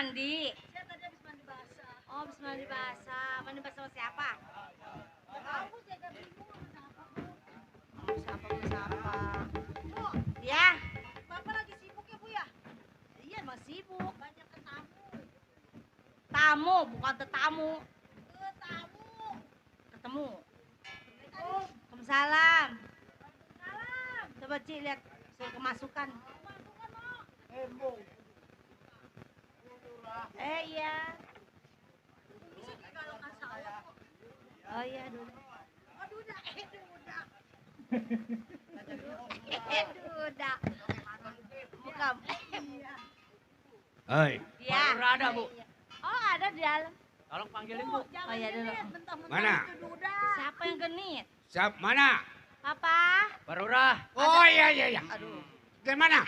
mandi. Saya tadi habis mandi basah. Oh, habis mandi basah. Mandi basah sama siapa? Kamu saya bingung sama siapa. Oh, siapa? Bu, ya. Bapak lagi sibuk ya, Bu ya? Iya, emang sibuk. Banyak tamu. Tamu, bukan tetamu. Tamu. Ketemu. Assalamualaikum. Waalaikumsalam. Waalaikumsalam. Coba Ci lihat suruh kemasukan. Kemasukan, Mak. Embung. Iya. Kalau nggak salah. Oh iya, Duda. Oh, Duda. Duda. Bukan. Hei, Iya. baru ada Bu. Oh, ada di dalam. Tolong panggilin Bu. Oh iya dulu. Mana? Siapa yang genit? Siap mana? Papa. Barura. Oh iya. Aduh. Gimana?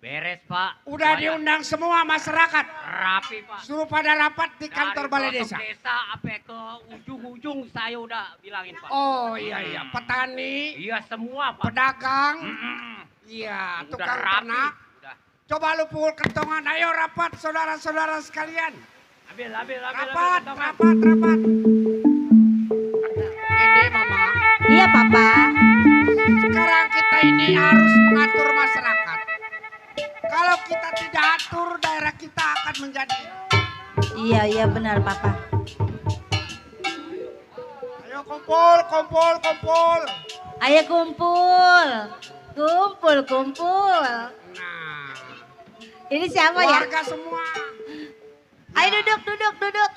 Beres Pak. Udah Semuanya. diundang semua masyarakat. Rapi Pak. Suruh pada rapat di kantor Dari balai pelosok desa. desa sampai ke ujung-ujung saya udah bilangin Pak. Oh iya. Petani, Iya semua Pak. pedagang, Mm-mm. iya, Udah tukang rapi. ternak. Udah. Coba lu pukul kentongan. Ayo rapat saudara-saudara sekalian. Ambil. Rapat. Kentongan. Ini Mama. Iya, Papa. Sekarang kita ini harus mengatur masyarakat. Kalau kita tidak atur, daerah kita akan menjadi. Iya benar, Papa. Ayo kumpul. Ayo kumpul. Nah, Ini siapa ya? warga semua. Ayo duduk.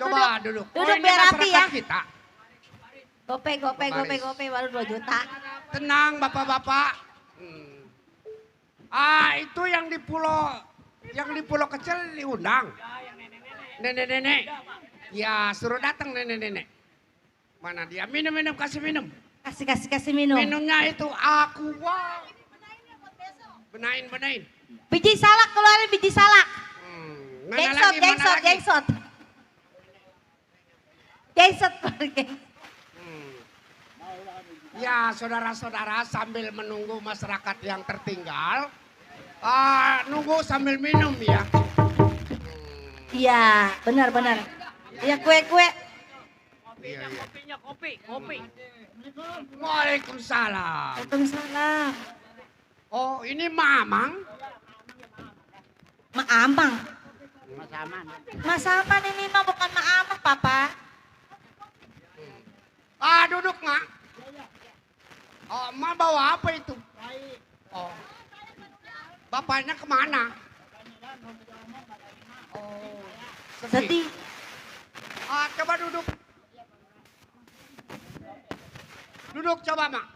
Coba duduk. Duduk ini biar rapi masyarakat ya. kita. Gope baru 2 juta. Tenang bapak-bapak. Itu yang di pulau kecil diundang. Nenek-nenek. Ya suruh datang nenek-nenek. Mana dia? Minum, kasih minum. Kasih minum. Minumnya itu aqua. Benain. Biji salak, keluarin biji salak. Mana lagi? Gengsot. Ya saudara-saudara sambil menunggu masyarakat yang tertinggal. Nunggu sambil minum ya. Iya, benar. Iya, kue. Kopinya kopi. Waalaikumsalam. Waalaikumsalam. Oh ini Mamang. Mak Amang. Mas Aman. Mas Aman ini mah bukan Mak Amang, Papa. Duduk Mak. Oh, Ma bawa apa itu? Oh. Bapaknya kemana? Oh, Sedih. Coba duduk. Duduk coba Mak.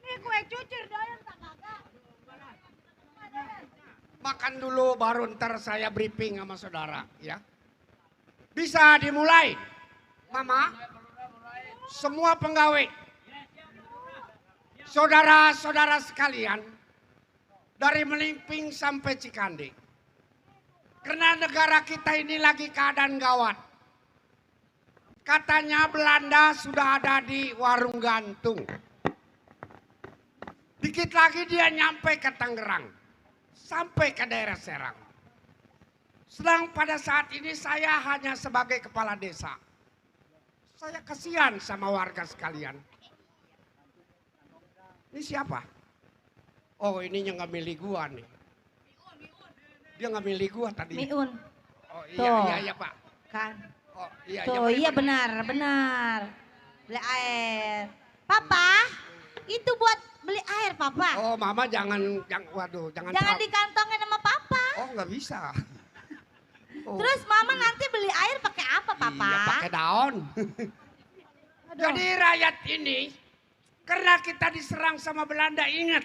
Ini kue cucur doyan tak kakak. Makan dulu baru ntar saya briefing sama saudara ya. Bisa dimulai. Mama, semua pegawai, saudara-saudara sekalian, dari Melimping sampai Cikande. Karena negara kita ini lagi keadaan gawat. Katanya Belanda sudah ada di warung gantung. Dikit lagi dia nyampe ke Tangerang, sampai ke daerah Serang. Sedang pada saat ini saya hanya sebagai kepala desa. Saya kasihan sama warga sekalian. Ini siapa? Oh ini yang nggak milih gua nih. Dia nggak milih gua tadi. Miun. Oh Tuh. iya Pak. Kan. Oh iya. Tuh, iya benar. Beli air. Papa, itu buat beli air, Papa. Oh Mama jangan Jangan dikantongin sama Papa. Oh nggak bisa. Oh. Terus Mama nanti beli air pakai apa, Papa? Iya pakai daun. Jadi rakyat ini karena kita diserang sama Belanda, ingat.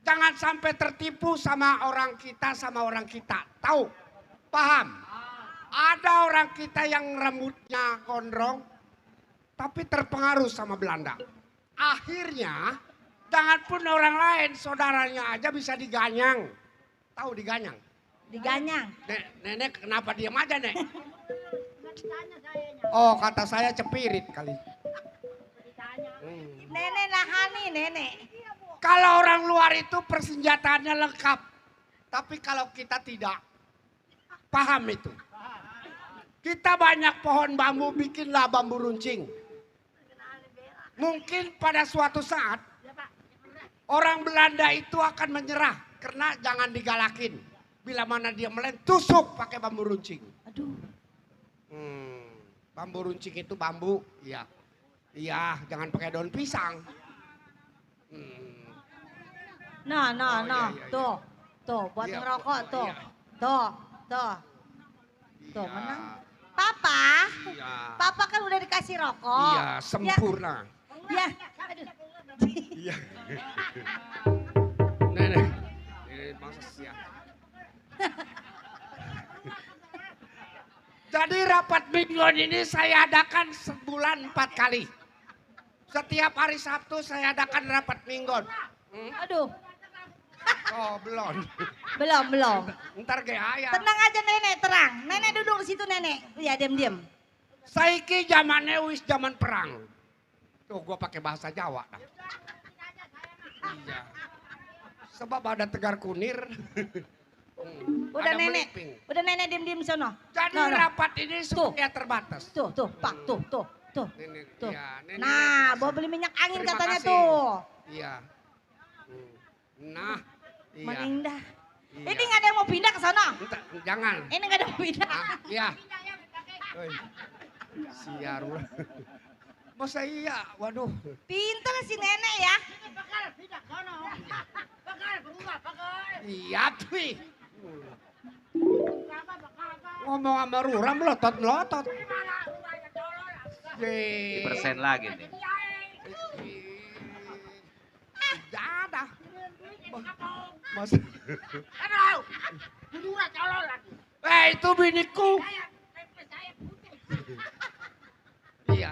Jangan sampai tertipu sama orang kita. Tahu? Paham? Ada orang kita yang rambutnya gondrong tapi terpengaruh sama Belanda. Akhirnya janganpun orang lain, saudaranya aja bisa diganyang. Tahu diganyang? Diganyang. Nenek kenapa diam aja, Nek? Oh, kata saya cepirit kali. Nenek nahani, nenek. Kalau orang luar itu persenjataannya lengkap. Tapi kalau kita tidak. Paham itu. Kita banyak pohon bambu, bikinlah bambu runcing. Mungkin pada suatu saat orang Belanda itu akan menyerah karena jangan digalakin. Bila mana dia melawan, tusuk pakai bambu runcing. Aduh. Bambu runcing itu bambu, iya. Iya, jangan pakai daun pisang. Nah, Oh, iya. tuh, buat Iya, ngerokok oh, tuh. iya. Tuh, Iya. menang. Papa, Iya. Papa kan udah dikasih rokok. Iya, sempurna. Ya, aduh. Iya. Nenek, ini masa siap. Jadi rapat mingguan ini saya adakan sebulan 4 kali. Setiap hari Sabtu saya adakan rapat mingguan. Aduh, Oh belum. belum. Ntar gaya. Tenang aja nenek, terang. Nenek duduk di situ nenek. Ya, diam. Saiki zamannya wis zaman perang. Tuh gua pakai bahasa Jawa dah. Iya. Sebab ada tegar kunir. Udah ada nenek, meliping. udah nenek diam sono. Jadi No. rapat ini supaya terbatas. Tuh, Pak, tuh. Nenek, Tuh. iya, nenek, Nah, nenek, bawa beli minyak angin terima katanya kasih. tuh. Iya. Nah, iya. Menindah. Iya. Ini nggak ada yang mau pindah ke sana. Jangan. Ini nggak ada yang mau pindah. Iya. Oi. Siar. Masa iya? Waduh. Pintar si nenek ya. Iya, tuh. Ngomong sama Rura melotot. Dipersen lagi nih. Ada. Mas. Itu biniku. Iya.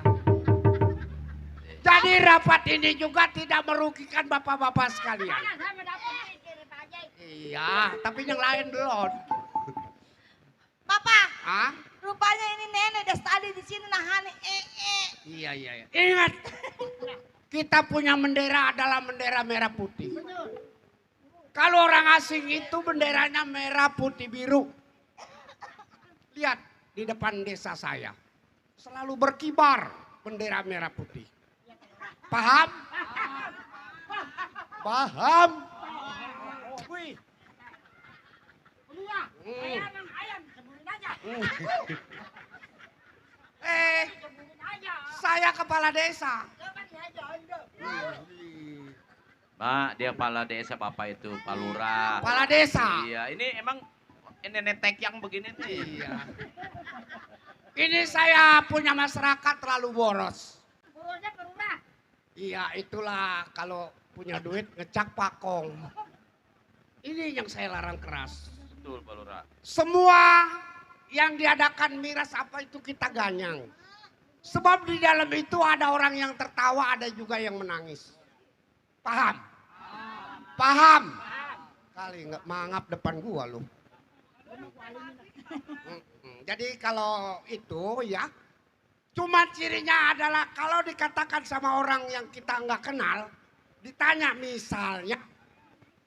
Jadi rapat ini juga tidak merugikan bapak-bapak sekalian. Iya, tapi yang lain belum. Papa, Hah? rupanya ini nenek dari tadi di sini nahan Iya. Ingat, kita punya bendera adalah bendera merah putih. Kalau orang asing itu benderanya merah putih biru. Lihat di depan desa saya. Selalu berkibar bendera merah putih. Paham? Paham? Wih. Saya kepala desa. Mak, dia kepala desa Bapak itu, Pak Lurah. Kepala desa. Iya, ini emang ini netek yang begini nih. Iya. Ini saya punya masyarakat terlalu boros. Iya, itulah kalau punya duit ngecak pakong. Ini yang saya larang keras. Betul, Pak Lurah. Semua yang diadakan miras apa itu kita ganyang. Sebab di dalam itu ada orang yang tertawa, ada juga yang menangis. Paham? Paham? Kali nggak mangap depan gua lu. Jadi kalau itu ya, cuma cirinya adalah kalau dikatakan sama orang yang kita nggak kenal, ditanya misalnya,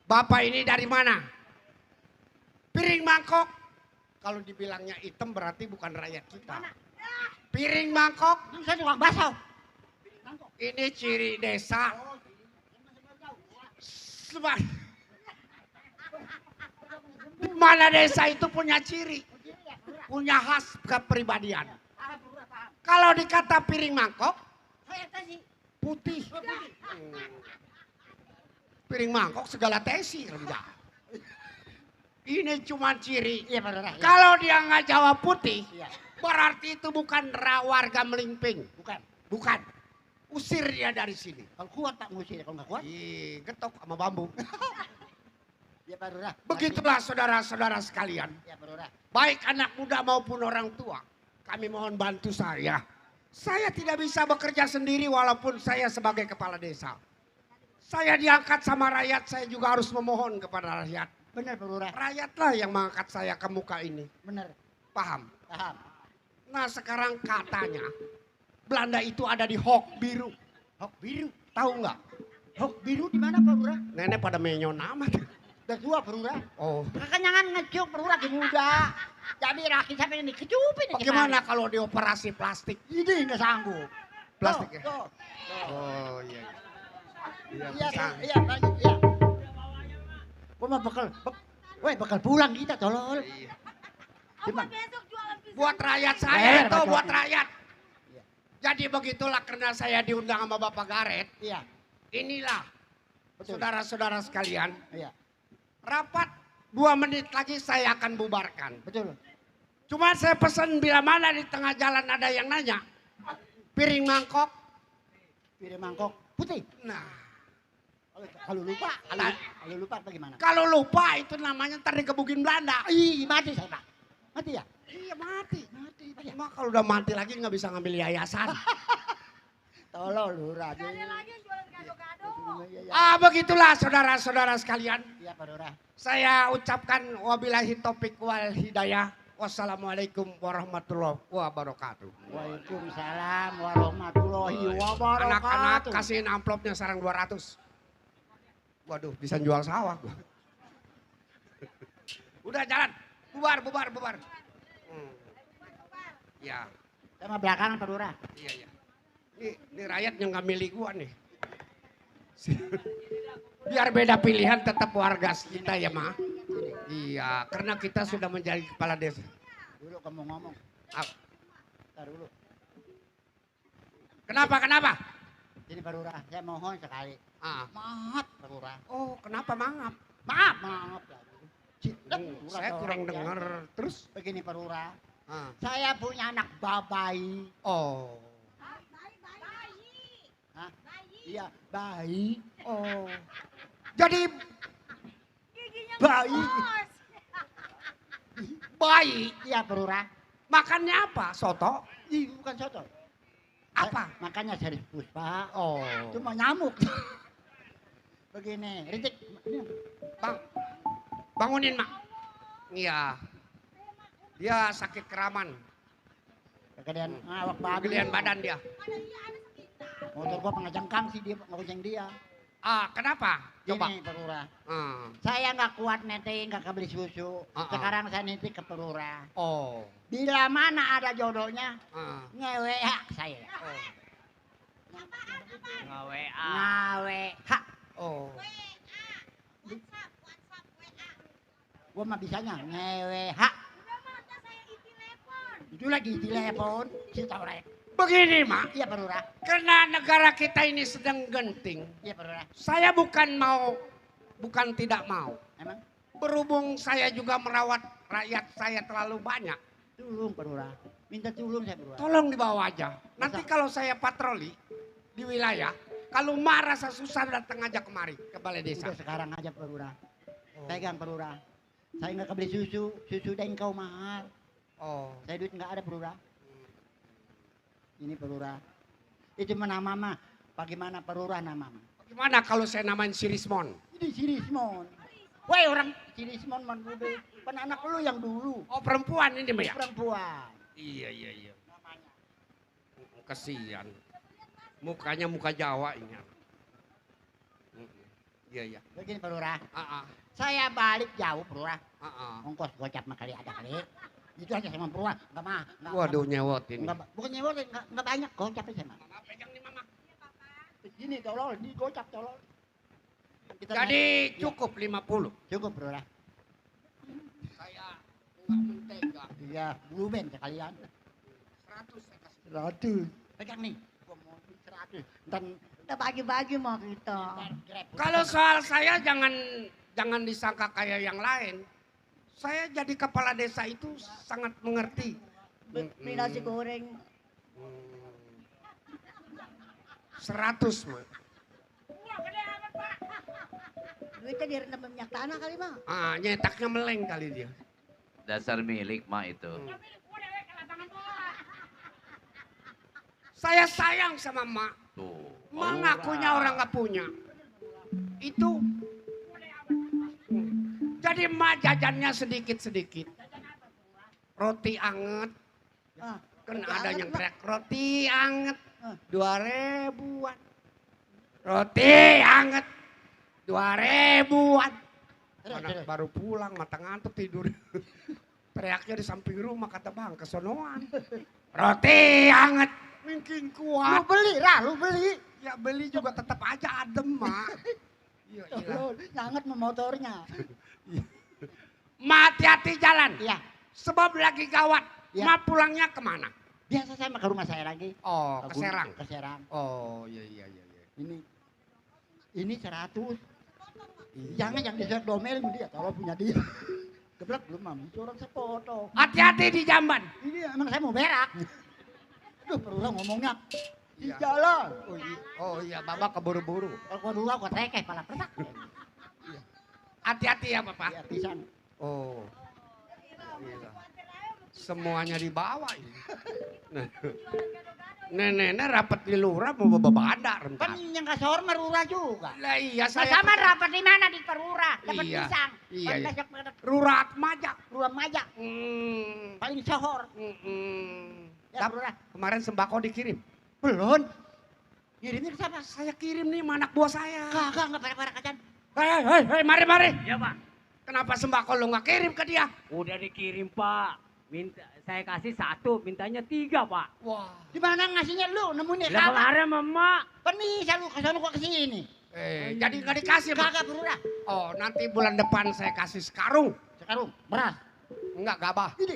Bapak ini dari mana? Piring mangkok, kalau dibilangnya hitam berarti bukan rakyat kita. Piring mangkok, Saya tukang bakso. ini ciri desa. Mana desa itu punya ciri, punya khas kepribadian. Kalau dikata piring mangkok, putih. Piring mangkok segala tesi rendah. Ini cuma ciri. Iya Pak Lurah. Kalau dia nggak jawab putih, Iya. berarti itu bukan warga Melimping. Bukan. Usir dia dari sini. Kalau kuat tak ngusir, kalau nggak kuat. Ih, getok sama bambu. Iya Pak Lurah. Begitulah saudara-saudara sekalian. Iya Pak Lurah. Baik anak muda maupun orang tua. Kami mohon bantu saya. Saya tidak bisa bekerja sendiri walaupun saya sebagai kepala desa. Saya diangkat sama rakyat, saya juga harus memohon kepada rakyat. Benar Pak Lurah. Rakyatlah yang mengangkat saya ke muka ini. Benar. Paham? Paham. Nah sekarang katanya Belanda itu ada di Hok Biru. Hok biru. Tahu nggak? Oh, biru di mana Pak Lurah? Nenek pada menyon amat. Udah tua Pak Lurah. Oh. Kekenyangan ngecuk Pak Lurah lagi muda. Jadi rakyat sampai ini kecupin. Bagaimana kalau dioperasi plastik? Ini nggak sanggup. Plastik ya? Tuh. Oh iya. Iya, Iya, bisa. iya, lanjut, iya. Gua mah bakal pulang kita tolol. Iya. Gimana? Besok jualan pisang. Buat rakyat saya Bayar, itu, Pak buat Jokowi. rakyat. Iya. Jadi begitulah karena saya diundang sama Bapak Garet. Iya, Inilah betul. saudara-saudara sekalian. Iya, Rapat 2 menit lagi saya akan bubarkan. betul. Cuma saya pesan bila mana di tengah jalan ada yang nanya. Piring mangkok. Piring mangkok putih. Nah, Kalau lupa bagaimana? kalau lupa itu namanya ntar dikebukin Belanda. Ih, mati saya Pak. Mati ya? Iya mati. Mati Pak ya. Cuma kalau udah mati lagi nggak bisa ngambil yayasan. Tolol Lurah. Ada lagi yang jualan gado-gado. Ah begitulah saudara-saudara sekalian. Iya Pak Lurah. Saya ucapkan wabillahi taufiq wal hidayah. Wassalamualaikum warahmatullahi wabarakatuh. Waalaikumsalam warahmatullahi wabarakatuh. Anak-anak kasihin amplopnya sarang 200. Waduh, bisa jual sawah gua. Udah jalan, bubar. Ya, Sama belakangan Pak Lurah. iya. Ini rakyat yang nggak milih gua nih. Biar beda pilihan tetap warga kita ya, Ma. Iya, karena kita sudah menjadi kepala desa. Dulu kamu ngomong. Ah, Ntar dulu. Kenapa? Jadi Pak Lurah, saya mohon sekali. Ah. Maaf Pak Lurah. Oh, kenapa mangap? Maaf. Saya kurang dengar. Terus? Begini Pak Lurah. Ah. Saya punya anak bayi. Oh. Hah? Iya, bayi. Oh. Jadi Giginya Bayi. ngebos. bayi Iya Pak Lurah. makannya apa? Soto? Ih, bukan soto. Apa? Makanya saya Puspa. Oh. Cuma nyamuk. Begini, Ritik. Bang, bangunin mak. Iya. Dia sakit keraman. Kegedean awak babi. Gelian badan dia. Motor gua pengajengkang sih dia, ngojeng dia. Ah, kenapa? Coba. Gini Pak Lurah. Ah. Saya nggak kuat neting, nggak kebeli susu. Sekarang saya neting ke Pak Lurah. Oh. Bila mana ada jodohnya, Ah. ngewe hak saya. Oh. Nggak WA. Ngawe hak. Oh. Gua mah bisanya ngewe hak. Itu lagi telepon, si Taurek. Begini, Mak. Iya Pak Lurah. Karena negara kita ini sedang genting. Iya Pak Lurah. Saya bukan tidak mau. Emang? Berhubung saya juga merawat rakyat saya terlalu banyak. Tulung Pak Lurah. Minta tulung saya Pak Lurah. Tolong dibawa aja. Nanti kalau saya patroli di wilayah, kalau marah susah datang aja kemari ke balai desa. Udah sekarang aja Pak Lurah. Pegang Pak Lurah. Saya nggak kebeli susu dan kau mahal. Oh. Saya duit nggak ada Pak Lurah. Ini Pak Lurah. Itu nama mah. Bagaimana Pak Lurah nama mah? Gimana kalau saya namain si Rismon? Ini si Rismon. Woi orang si Rismon man udah. Kan anak lu yang dulu. Oh perempuan ini Mbak ya? Perempuan. Iya. Namanya. Kesian. Mukanya muka Jawa ini. Iya. Begini Pak Lurah. Ah. Saya balik jauh Pak Lurah. Ah. Ongkos gocap mah kali ada kali. Itu aja sama Pak Lurah. Nggak mah. Waduh nyewot ini. Bukan nyewot, nggak banyak gocap aja mah. Mama pegang nih Mama. Gini tolol, ini gocap tolol. Kita Jadi naik. cukup 50. Cukup Pak Lurah. Saya enggak mentega. Iya, blue band sekalian. 100 saya kasih. 100. Pegang nih. Gua mau 100. Ntar kita bagi-bagi mau kita. Kalau soal saya jangan disangka kayak yang lain. Saya jadi kepala desa itu sangat mengerti. Beli nasi goreng. 100 mah. Duitnya direndam minyak tanah kali mah. Ah, nyetaknya meleng kali dia. Dasar milik mak itu. Saya sayang sama mak. Tuh. Mak ngakunya orang nggak punya. Itu. Jadi mak jajannya sedikit-sedikit. Roti anget. Kan roti ada anget, yang Mak. teriak roti anget. 2 ribuan. Roti anget 2.000-an. Terus, Anak terus. baru pulang, mata ngantuk tidur. Teriaknya di samping rumah, kata bang, kesonoan. Roti anget, mungkin Lu kuat. beli, Ra, lu beli. Ya beli juga tetap aja adem, Mak. Iya, iya. Lu nyanget sama motornya. Ma, hati-hati jalan. Iya, Sebab lagi gawat. Iya. Ma pulangnya kemana? biasa saya ke rumah saya lagi. Oh, ke Serang. Ke Serang. Oh, iya, iya, iya. iya. Ini 100. Jangan yang disuruh domelin dia, kalau punya dia. Geblek belum mam, orang sepoto. Hati-hati di jamban. Ini emang saya mau berak. Aduh, perlu ngomongnya. Di Iya. jalan. Oh iya, Bapak keburu-buru. Kalau gua dulu gua trekeh pala pertak. Hati-hati ya, Bapak. Iya, pisan. Oh. Gila. Semuanya dibawa ini. Nah. Nenek rapat di lurah mau bawa badak Kan rentan. yang kasih hormat lurah juga. Lah iya Saya saya sama rapat di mana di Perura, dapat Iya. pisang. Iya, Pas iya. besok dapat Lurah Atmaja. Lurah Majak paling sohor. Ya, Dap, lurah. kemarin sembako dikirim. Belum. Ngirimnya ke siapa? Saya kirim nih sama anak buah saya. Kagak, enggak pada kacan. Hei, mari. Ya Pak, Kenapa sembako lo nggak kirim ke dia? udah dikirim Pak. Minta, saya kasih 1, mintanya 3 Pak. Wah. Di mana ngasihnya lu? Nemuin Lah kapan? kemarin Mama. Kan bisa lu ke sono gua ke sini. Jadi nggak dikasih, Mak? Kagak lurah. Oh, nanti bulan depan saya kasih sekarung. Sekarang beras. Enggak, gabah. Ini.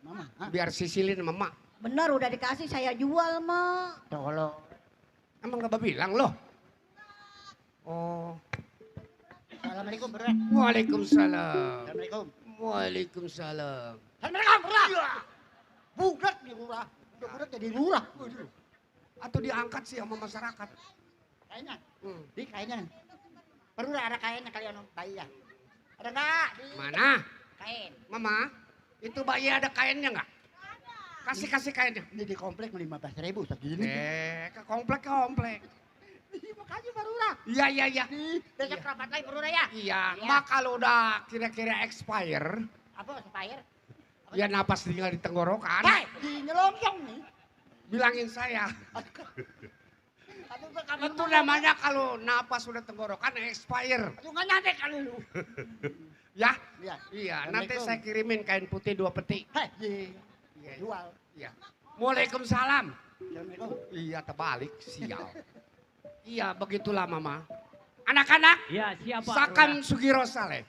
Mama, ha? Biar sisilin sama emak. benar udah dikasih saya jual, Mak. Tolong. Emang gabah bilang loh? Oh. Assalamualaikum, beras. Waalaikumsalam. Assalamualaikum. Waalaikumsalam. Assalamualaikum, beras. Budak di lurah. Budak jadi lurah. Atau diangkat sih sama masyarakat. Kayaknya. Hmm. Di kayaknya. Perlu ada kainnya kalian bayi ya. Ada enggak? Di Mana? kain. Mama, itu bayi ada kainnya nggak? Kasih kainnya. Ini di komplek 15.000 segini. Ke komplek. Makanya baru lah. Iya. Besok rapat lagi perlu ya. Iya, Iya. mak kalau udah kira-kira expire, Apa supplier? ya napas tinggal di tenggorokan. Hai, di nyelonjong nih. Bilangin saya. Aduh, kamu Itu namanya kalau napas sudah tenggorokan expire. Aduh, nggak nyampe kali lu. Ya? Iya. Iya, nanti Assalamualaikum. saya kirimin kain putih 2 peti. Hei, Iya. jual. Iya. Waalaikumsalam. Assalamualaikum. Iya, terbalik, sial. Iya, begitulah Mama. Anak-anak, Iya, siapa? Sakam Sugiro Saleh.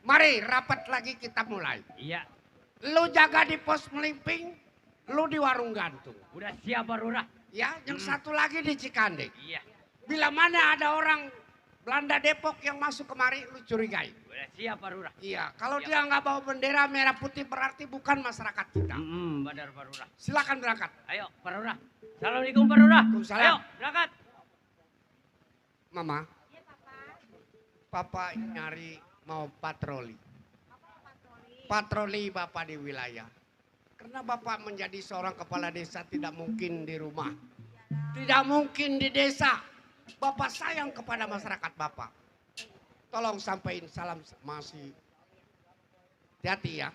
Mari rapat lagi kita mulai. Iya, Lu jaga di pos Melimping, lu di warung gantung. udah siap Pak Lurah. Ya, yang satu lagi di Cikande. Iya, Bila mana ada orang Belanda Depok yang masuk kemari, lu curigai. udah siap Pak Lurah. Iya, kalau Siap. dia nggak bawa bendera merah putih berarti bukan masyarakat kita. Benar Pak Lurah. Silakan berangkat. Ayo Pak Lurah. Assalamualaikum Pak Lurah. Waalaikumsalam. Ayo, berangkat. Mama, Papa nyari mau patroli. Patroli Bapak di wilayah. Karena Bapak menjadi seorang kepala desa tidak mungkin di rumah. Tidak mungkin di desa. Bapak sayang kepada masyarakat Bapak. Tolong sampaikan salam masih. Hati-hati ya.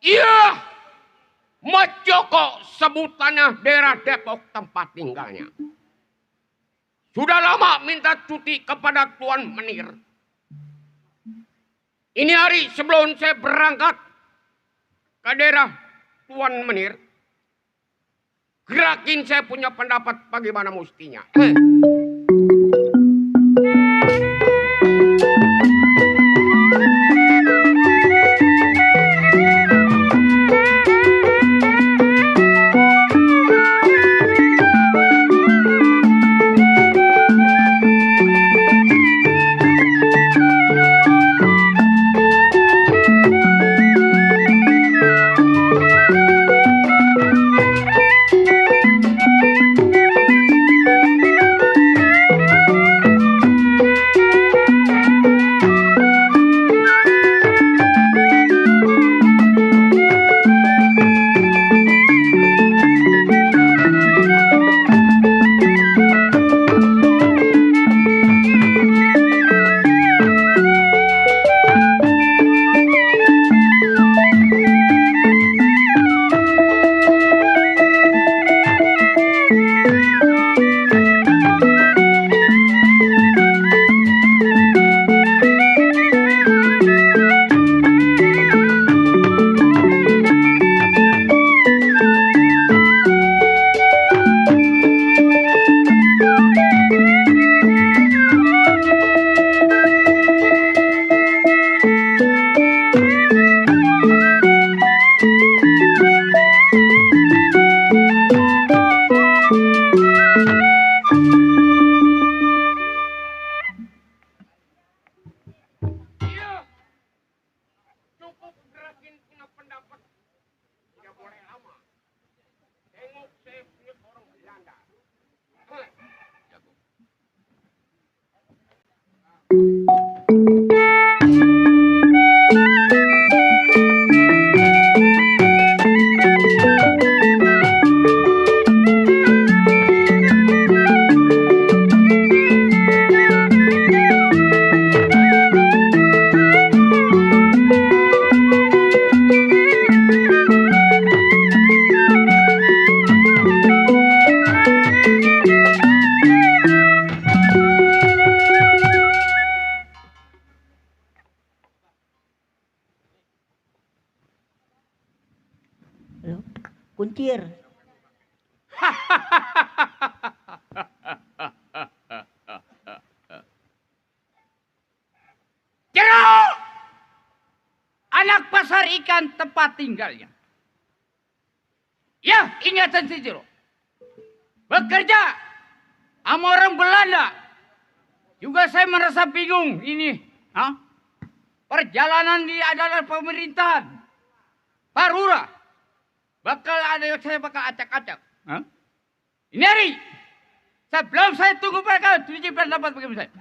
Iya, Mat Joko sebutannya daerah Depok tempat tinggalnya. Sudah lama minta cuti kepada Tuan Menir. Ini hari sebelum saya berangkat ke daerah Tuan Menir, gerakin saya punya pendapat bagaimana mestinya. Kuncir. Jeruk! Anak pasar ikan tempat tinggalnya. Ya, ingatan si Jeruk. Bekerja sama orang Belanda. Juga saya merasa bingung ini. Perjalanan di adalah pemerintahan. Parura. Saya bakal acak-acak. Ini hari. Sebelum saya tunggu mereka, tujuh pendapat bagaimana saya.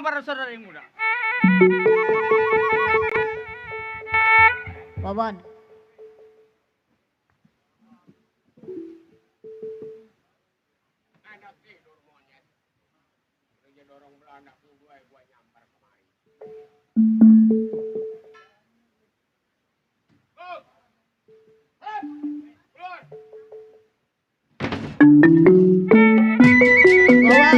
kabar saudara yang muda? Paman. Ada tidur monyet. dorong Belanda tuh gua nyamper kemari. Oh. Hei, keluar. Bawa.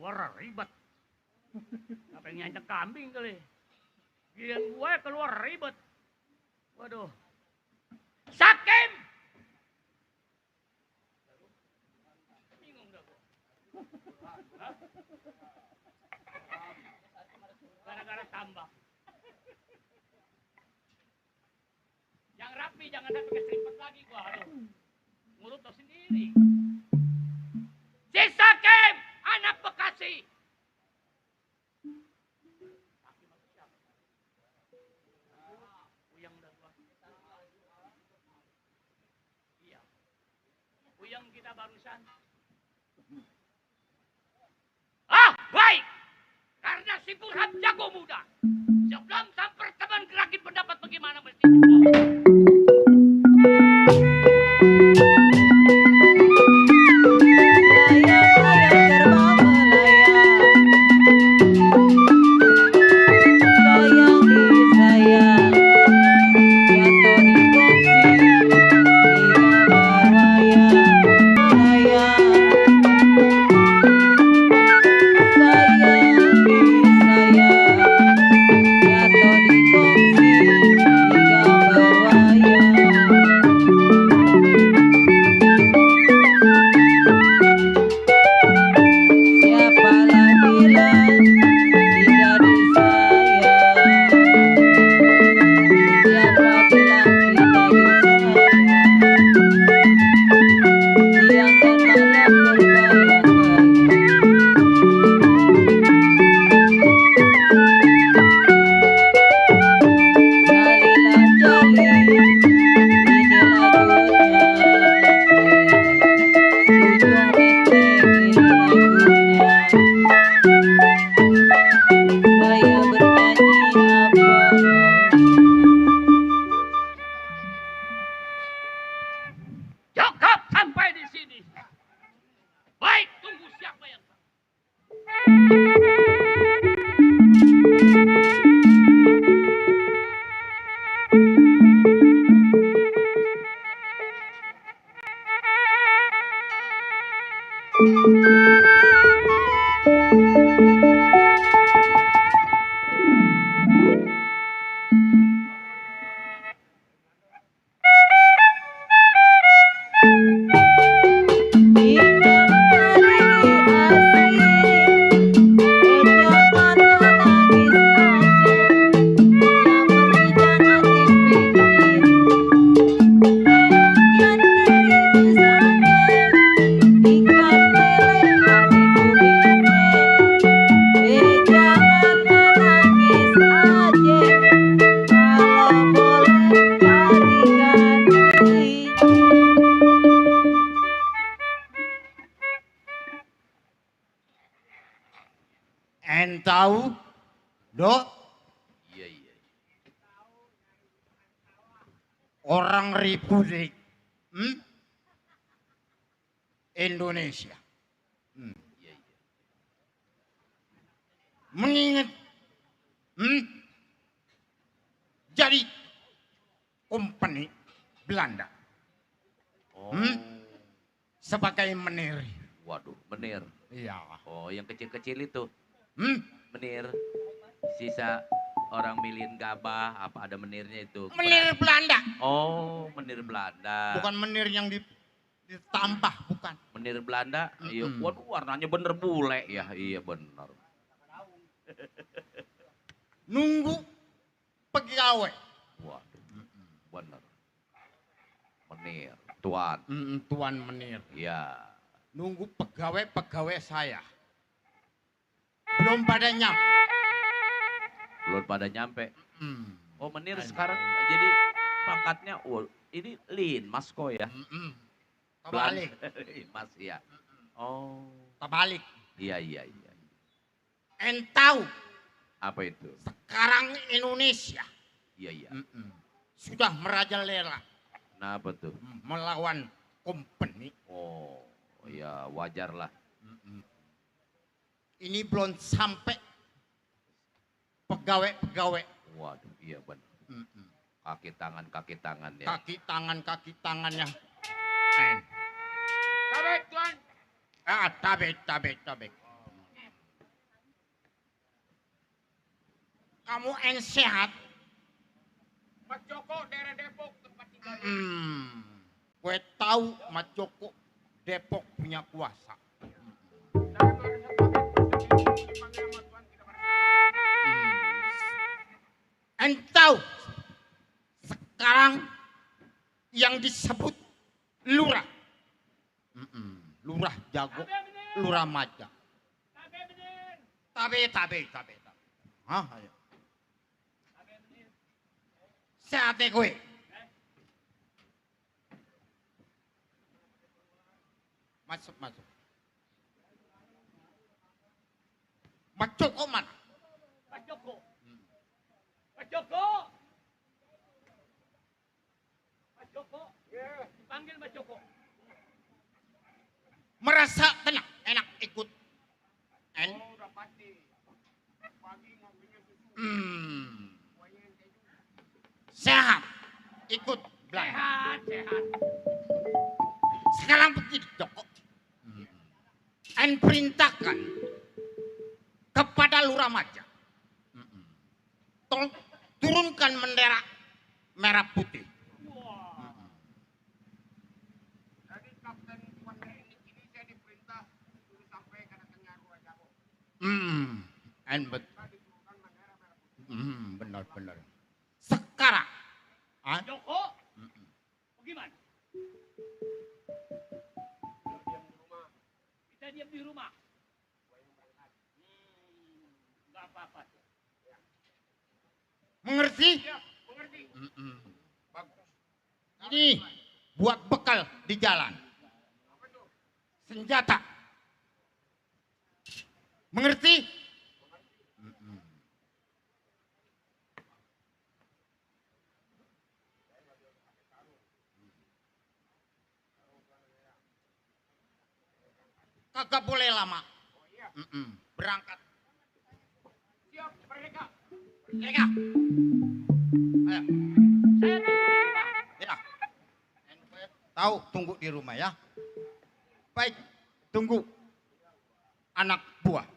Keluar ribet. Apa yang nyanyak kambing kali. Giliran gue keluar ribet. Waduh. Sakim! Bingung dah gue. Gara-gara tambah. Yang rapi jangan ada pakai seripet lagi gua. Aduh. Mulut tau sendiri. Si Sakim! Anak Bekasi. Puyang dah gua. Iya. Puyang kita barusan. Ah, baik. Karena si Burhan jago muda. Sebelum sampai teman gerakin pendapat bagaimana mestinya. Dok, Iya, iya. orang Republik Indonesia Iya, iya. mengingat jadi company Belanda Oh. sebagai menir. Waduh, menir. Iya. Oh, yang kecil-kecil itu. Hmm? Menir. Sisa orang milihin gabah, apa ada menirnya itu? Menir Belanda, Oh, menir Belanda. bukan menir yang ditampah, bukan. Menir Belanda. Iya, Mm-mm. waduh warnanya bener bule ya. Iya bener. Nunggu pegawai. Waduh, bener. Menir, tuan. Tuan menir. Iya. Nunggu pegawai saya. Belum pada nyampe. Belum pada nyampe. Mm. Oh, menir sekarang jadi pangkatnya, oh, ini Lin, Mas Ko ya. Terbalik. Mas ya. Oh. Terbalik. Iya, iya, iya. Entau Apa itu? sekarang Indonesia Iya, iya. sudah merajalela Nah, apa tuh? melawan company. Oh, ya wajar lah. Ini belum sampai pegawai-pegawai. Waduh, iya benar. Kaki tangan ya. Kaki tangannya. Tabek tuan. Tabek. Kamu sehat? Mas Joko daerah Depok tempat tinggal. Gue tahu Mas Joko Depok punya kuasa. Saya baru saja dipanggil sama tuan tidak Entau sekarang yang disebut lurah. Lurah jago, lurah maja. Tabe. Hah? Ayo. Sehat deh gue. Masuk. Mas Joko mana? Pak Joko. Pak Joko. Pak Joko. Panggil Pak Joko. Merasa tenang, enak ikut. udah pasti. Pagi ngopinya susu. Sehat, ikut belakang. Sehat. Sekarang begini Joko. En perintahkan kepada Lurah Maja. Turunkan bendera merah putih. Jadi kapten tuan ini saya diperintah suruh sampai ke datangnya Ruah Jago. En benar. Diturunkan bendera merah putih. Benar. Sekarang, Joko. Bagaimana? Kita diam di rumah. Enggak apa-apa. mengerti? Siap, mengerti. Bagus. Ini buat bekal di jalan. Apa tuh? Senjata. Mengerti? Kagak boleh lama. Berangkat. Siap, merdeka. Mereka. Ayo. Saya tunggu di rumah. Ya. Tahu tunggu di rumah ya. Baik, tunggu anak buah.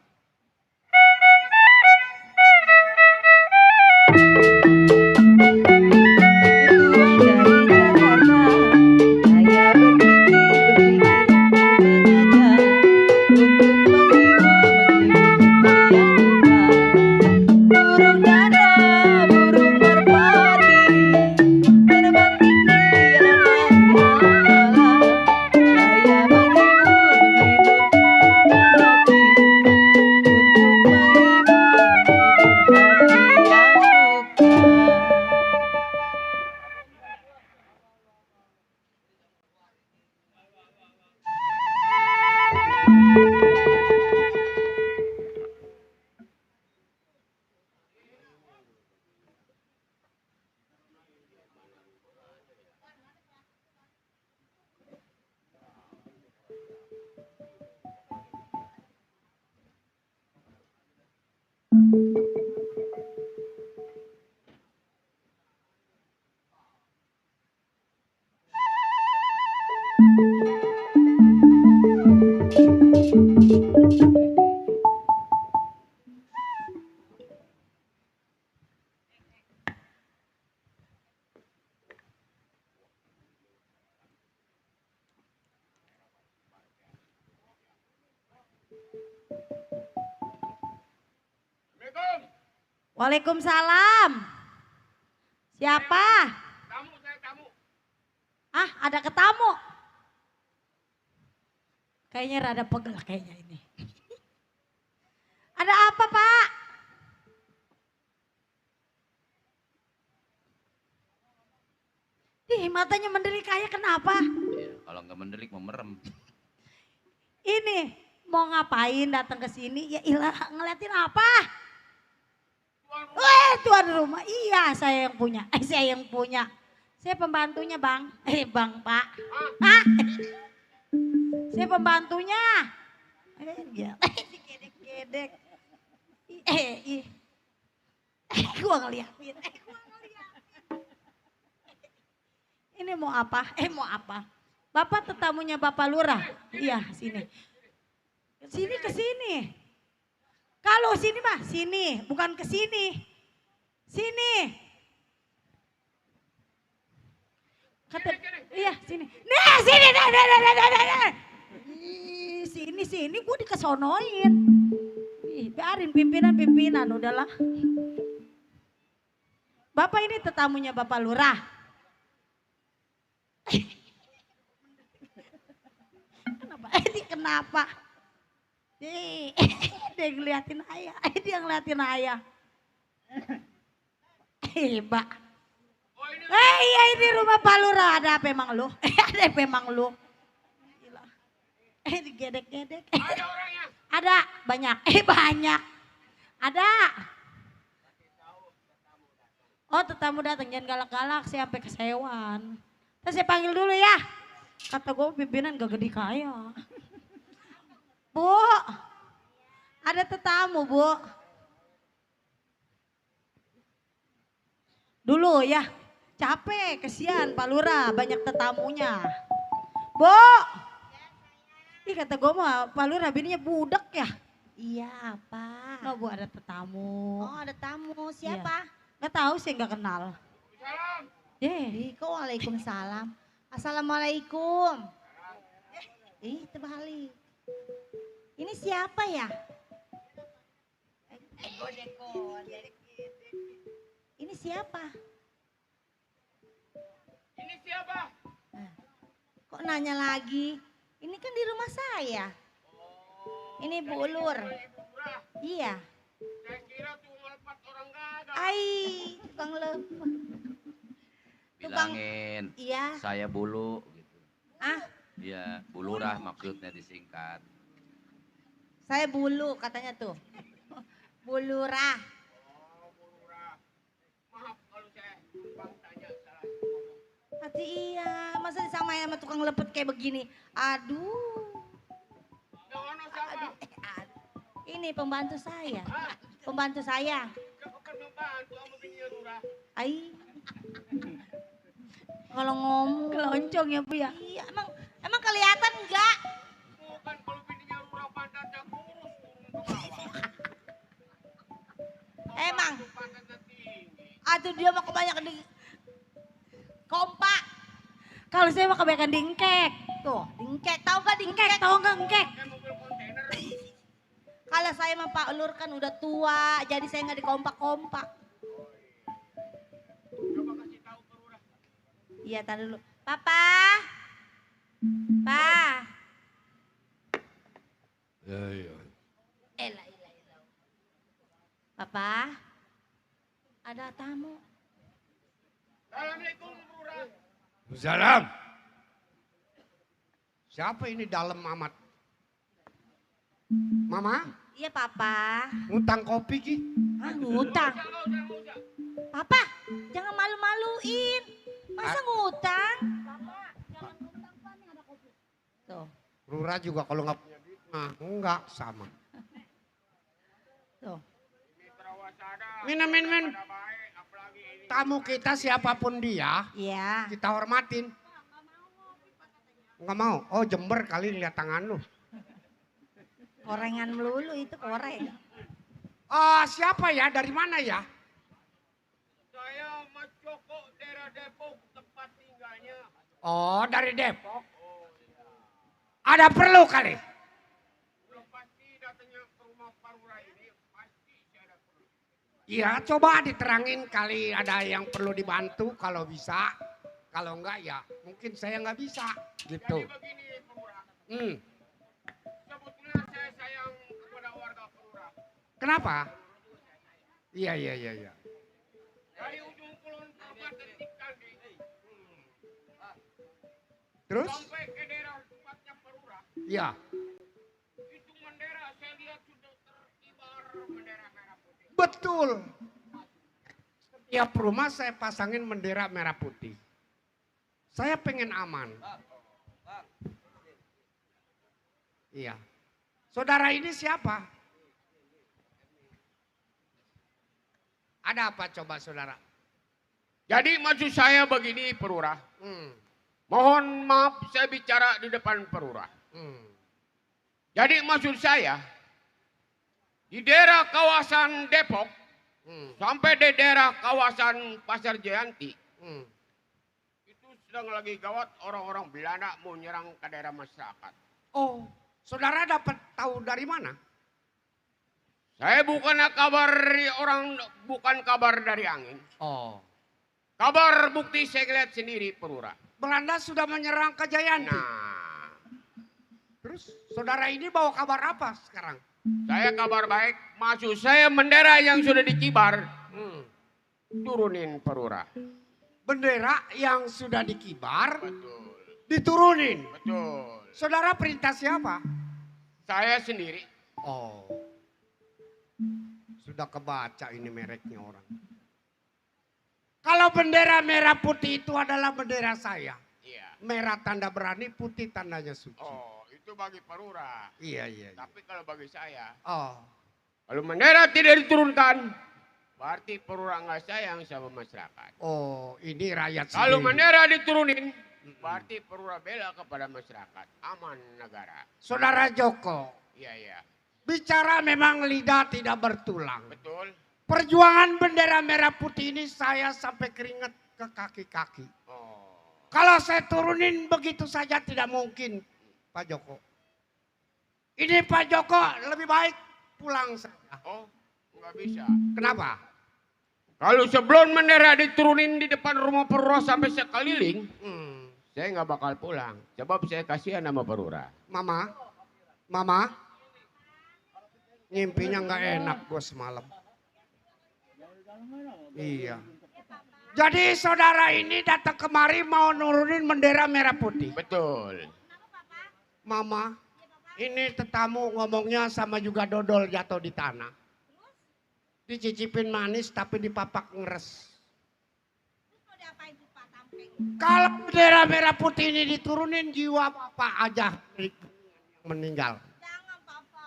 Assalamualaikum. Waalaikumsalam. Siapa? Saya tamu. Ah, ada ketamu. Kayaknya rada pegel kayaknya ini. Ada apa, Pak? Ih, matanya mendelik kayak kenapa? Iya, kalau nggak mendelik memerem. Ini mau ngapain datang ke sini? Ya ilah, ngeliatin apa? Weh, tuan rumah. Iya, saya yang punya. Saya yang punya. Saya pembantunya, Bang. Bang, Pak. Hah? Saya pembantunya. Ya. Gedek-gedek. Gua ngeliatin. Ini mau apa? Mau apa? Bapak tetamunya Bapak Lurah. Iya, sini. Sini ke sini. Kalau sini mah sini, bukan ke sini. Sini. Kata, iya sini. Nih, sini. Nih. Sini, gue dikesonoin. Ih, biarin pimpinan, udahlah. Bapak ini tetamunya Bapak Lurah. Kenapa? Dia ngeliatin ayah. Dia ngeliatin ayah. Mbak. Iya ini rumah Pak Lurah. Ada apa emang lu? Ada apa emang lu? Gila. Digedek-gedek. Ada orangnya. Ada banyak. Banyak. Ada. Oh tetamu datang, jangan galak-galak. Saya sampai kesewan. Terus saya panggil dulu ya. Kata gue pimpinan gak gede kaya. Bu, ada tetamu Bu. Dulu ya, capek, kesian Pak Lurah, banyak tetamunya. Bu, ih kata gue mah Pak Lurah bininya budak ya. Iya apa? No Bu ada tetamu. Oh ada tamu, siapa? Gak tahu sih gak kenal. Salam. Kok waalaikumsalam. Assalamualaikum. Terbalik. Ini siapa ya? Ini siapa? Ini siapa? Kok nanya lagi? Ini kan di rumah saya. Ini Bu Ulur. Ibu Murah. Iya. Saya kira tuh melepas orang gagal. Tukang lepon. Bilangin, Iya. saya bulu gitu. Ah, Iya, bulurah maksudnya disingkat. saya bulu katanya tuh. Bulurah. Maaf kalau saya bang tanya salah. Hati iya, masa disamain sama tukang lepet kayak begini? Aduh. Jangan siapa? Ini pembantu saya. Pembantu saya. Siapa kan membantu sama bininya Lurah? Ai. Kalau ngomong Keloncong ya Bu ya. iya, emang kelihatan enggak? Bukan kalau bininya Lurah pantatnya kurus turun ke bawah. Emang. Pantatnya tinggi. Aduh dia mah kebanyakan di kompak. Kalau saya mah kebanyakan dingkek. Tuh, dingkek. Tahu gak Engkek, dingkek? tahu nggak engkek? Kayak mobil kontainer. Kalau saya sama Pak Ulur kan udah tua, jadi saya nggak dikompak-kompak. Coba kasih tahu ke Lurah. Iya, tar dulu. Papa. Pa. Iya. Elah. Papa. Ada tamu. Assalamualaikum Lurah. Salam. Siapa ini dalam amat? Mama, Iya, Papa. ngutang kopi ki? Ngutang. Nggak usah. Papa, jangan malu-maluin. Masa ngutang? Tuh, Lurah juga kalau nggak punya duit mah enggak sama. tuh. Ini terawasada. Minum. Ada baik, apalagi ini. Tamu kita siapapun dia, Iya. kita hormatin. Enggak mau. Oh Jember kali lihat tangan lu. Korengan melulu itu koreng. Siapa ya? Dari mana ya? Saya Mas Joko daerah Depok tempat tinggalnya. Oh dari Depok. Ada perlu kali? Belum pasti Iya, coba diterangin kali ada yang perlu dibantu kalau bisa. Kalau enggak ya mungkin saya nggak bisa gitu. Jadi begini Perura, Hmm. sebetulnya saya sayang kepada warga Perura. Kenapa? Iya, iya, iya, iya. Dari ujung kulon Kabupaten Cikandi Terus? sampai ke daerah tempatnya Perura, Iya. itu bendera saya lihat sudah terkibar bendera merah putih. Betul. Setiap rumah saya pasangin bendera merah putih. Saya pengen aman. Iya. Saudara ini siapa? Ada apa coba saudara? Jadi maksud saya begini Perura, Hmm. mohon maaf saya bicara di depan Perura. Hmm. Jadi maksud saya, di daerah kawasan Depok, Hmm. sampai di daerah kawasan Pasar Jayanti, Hmm. itu sedang lagi gawat orang-orang Belanda mau nyerang ke daerah masyarakat. Oh, saudara dapat tahu dari mana? Saya bukan kabar dari angin. Oh. Kabar bukti saya lihat sendiri Perura. Belanda sudah menyerang ke Jayanti. Nah, Terus saudara ini bawa kabar apa sekarang? saya kabar baik, maksud saya bendera yang sudah dikibar, Hmm. turunin Perura. Bendera yang sudah dikibar Betul, diturunin. betul. Saudara perintah siapa? Saya sendiri. Oh. Sudah kebaca ini mereknya orang. Kalau bendera merah putih itu adalah bendera saya. Iya. Merah tanda berani, putih tandanya suci. Oh, itu bagi Perura. Iya, iya, iya. Tapi kalau bagi saya, Oh. kalau bendera tidak diturunkan, berarti Perura nggak sayang sama masyarakat. Oh, ini rakyat Kalau sendiri. bendera diturunin, berarti Perura bela kepada masyarakat. Aman negara. Saudara Joko, Iya, iya. bicara memang lidah tidak bertulang. Betul. Perjuangan bendera merah putih ini saya sampai keringat ke kaki-kaki. Oh. Kalau saya turunin begitu saja tidak mungkin, Pak Joko. Ini Pak Joko lebih baik pulang saja. Oh, nggak bisa. Kenapa? Kalau sebelum bendera diturunin di depan rumah Perura sampai sekeliling, Hmm. saya nggak bakal pulang. Sebab saya kasihan sama Perura. Mama, Mama, ngimpinya nggak enak gue semalam. Iya. Jadi saudara ini datang kemari mau nurunin bendera merah putih. Betul. Mama, ini tetamu ngomongnya sama juga dodol jatuh di tanah. Dicicipin manis tapi dipapak ngeres. Kalau bendera merah putih ini diturunin jiwa bapak aja meninggal. Jangan Papa.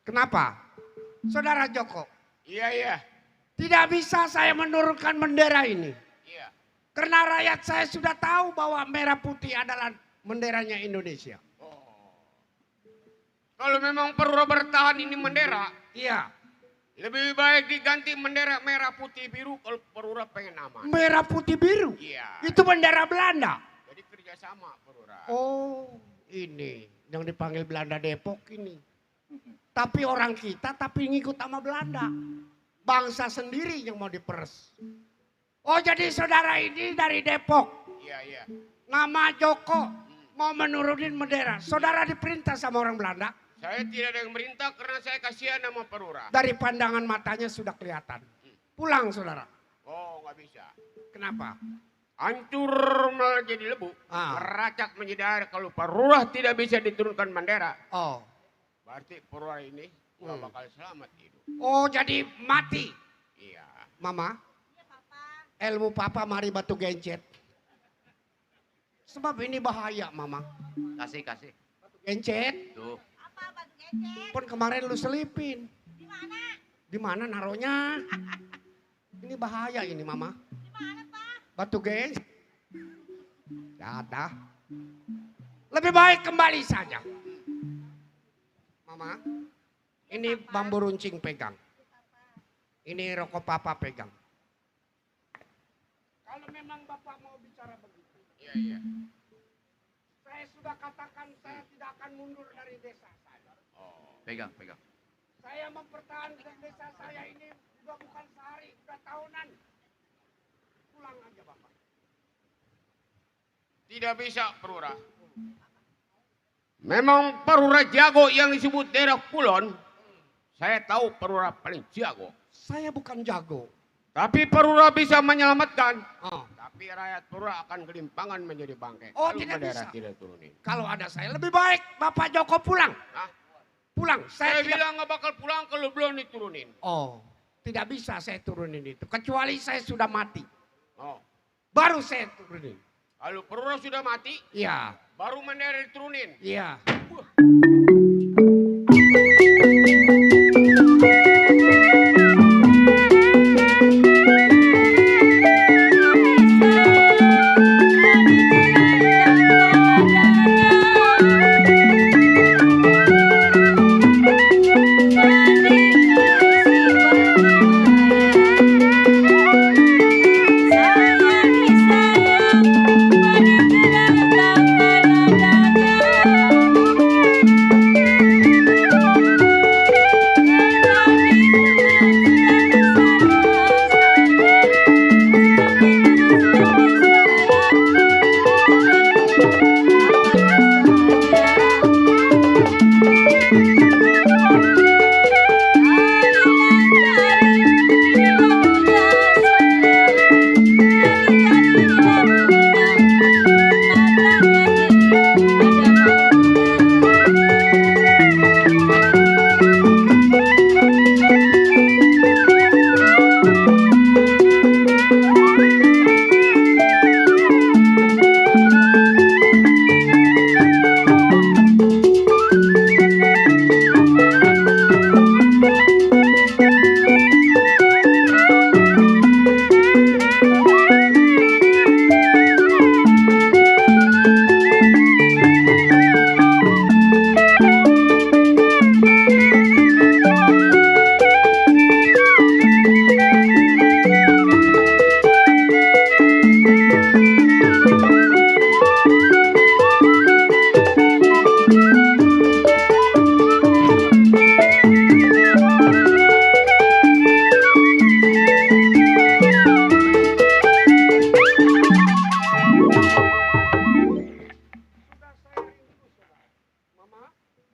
Kenapa? Saudara Joko, Iya, iya. tidak bisa saya menurunkan bendera ini. Iya. Karena rakyat saya sudah tahu bahwa merah putih adalah benderanya Indonesia. Kalau memang Perura bertahan ini bendera, Iya, lebih baik diganti bendera merah putih biru kalau Perura pengen aman. merah putih biru. Iya. Itu bendera Belanda. Jadi kerjasama Perura. Oh, ini yang dipanggil Belanda Depok ini. Tapi orang kita tapi ngikut sama Belanda. Bangsa sendiri yang mau diperes. Oh, jadi saudara ini dari Depok. Iya, iya. Nama Joko mau menurunin bendera. Saudara diperintah sama orang Belanda. Saya tidak ada yang merintah karena saya kasihan sama Perura. Dari pandangan matanya sudah kelihatan. Pulang saudara. Oh, nggak bisa. Kenapa? Hancur malah jadi lebu. Ah. Meracak menjadi air. Kalau Perura tidak bisa diturunkan bendera, Oh. berarti Perura ini nggak bakal selamat hidup. Oh, jadi mati. Iya. Mama, Iya Papa. ilmu papa mari batu gencet. Sebab ini bahaya, Mama. Kasih, kasih. Gencet. Tuh. Apa batu gecek? Pun kemarin lu selipin. Di mana? Di mana naruhnya? Ini bahaya ini, Mama. Di mana Pak? Batu gencet. Ada. Lebih baik kembali saja. Mama, ini bambu runcing pegang. Ini rokok papa pegang. Kalau memang bapak mau bicara begitu, Iya, iya. saya sudah katakan saya tidak akan mundur dari desa saya. Pegang, pegang. Saya mempertahankan desa saya ini Udah bukan sehari, udah tahunan. Pulang aja Bapak. Tidak bisa, Perura. Memang Perura jago yang disebut daerah Kulon. Saya tahu Perura paling jago. Saya bukan jago. Tapi Perura bisa menyelamatkan. Oh. Tapi rakyat Perura akan gelimpangan menjadi bangkai. Oh, Kalau tidak bendera bisa. tidak turunin. Kalau ada saya lebih baik Bapak Joko pulang. Hah? Pulang. Saya Saya tidak... bilang nggak bakal pulang kalau belum diturunin. Oh, tidak bisa saya turunin itu. Kecuali saya sudah mati. Oh. Baru saya turunin. Kalau Perura sudah mati, Iya, baru bendera diturunin. iya.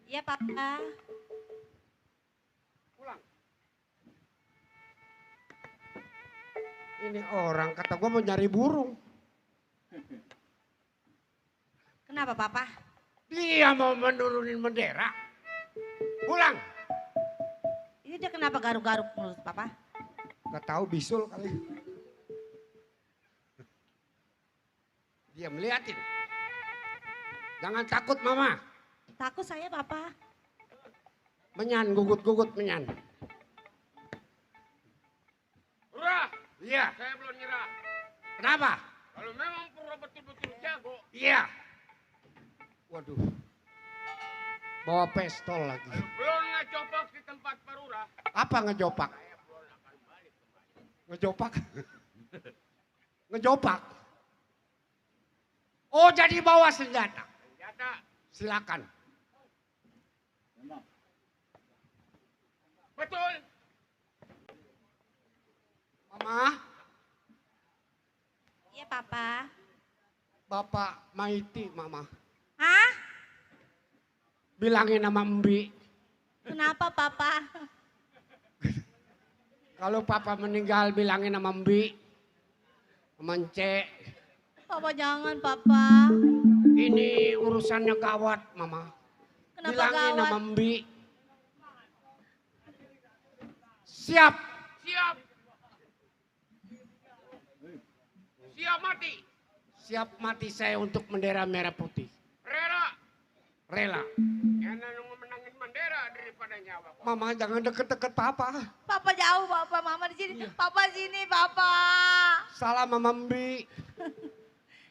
Iya, Papa. Pulang. Ini orang kata gua mau nyari burung. Kenapa, Papa? Dia mau menurunin bendera. Pulang. Ini dia kenapa garuk-garuk mulut, Papa? Gak tahu bisul kali. Dia melihatin. Jangan takut Mama. Takut saya, Papa. Menyan, gugut-gugut menyan. Perura, Iya. saya belum nyerah. Kenapa? Kalau memang Perura betul-betul jago, Iya. Waduh. Bawa pistol lagi. kalau belum ngecopak di tempat Perura, Apa ngejopak? saya belum akan balik kembali. Ngejopak? Ngejopak? Oh jadi bawa senjata. Senjata, Silakan. betul. Mama, Iya, Papa. Bapak Maiti Mama. Hah? Bilangin sama Mbi. Kenapa, Papa? Kalau Papa meninggal bilangin sama Mbi. Sama Ence. Papa jangan, Papa. Ini urusannya gawat Mama. Kenapa Bilangin gawat? sama Mbi. Siap. Siap. Siap mati. Siap mati saya untuk bendera merah putih. Rela. Rela. Enak menangin bendera daripada nyawa. Mama jangan deket-deket Papa. Papa jauh, Papa. Mama di sini. Iya. Papa sini, Papa. Salam sama Mbi.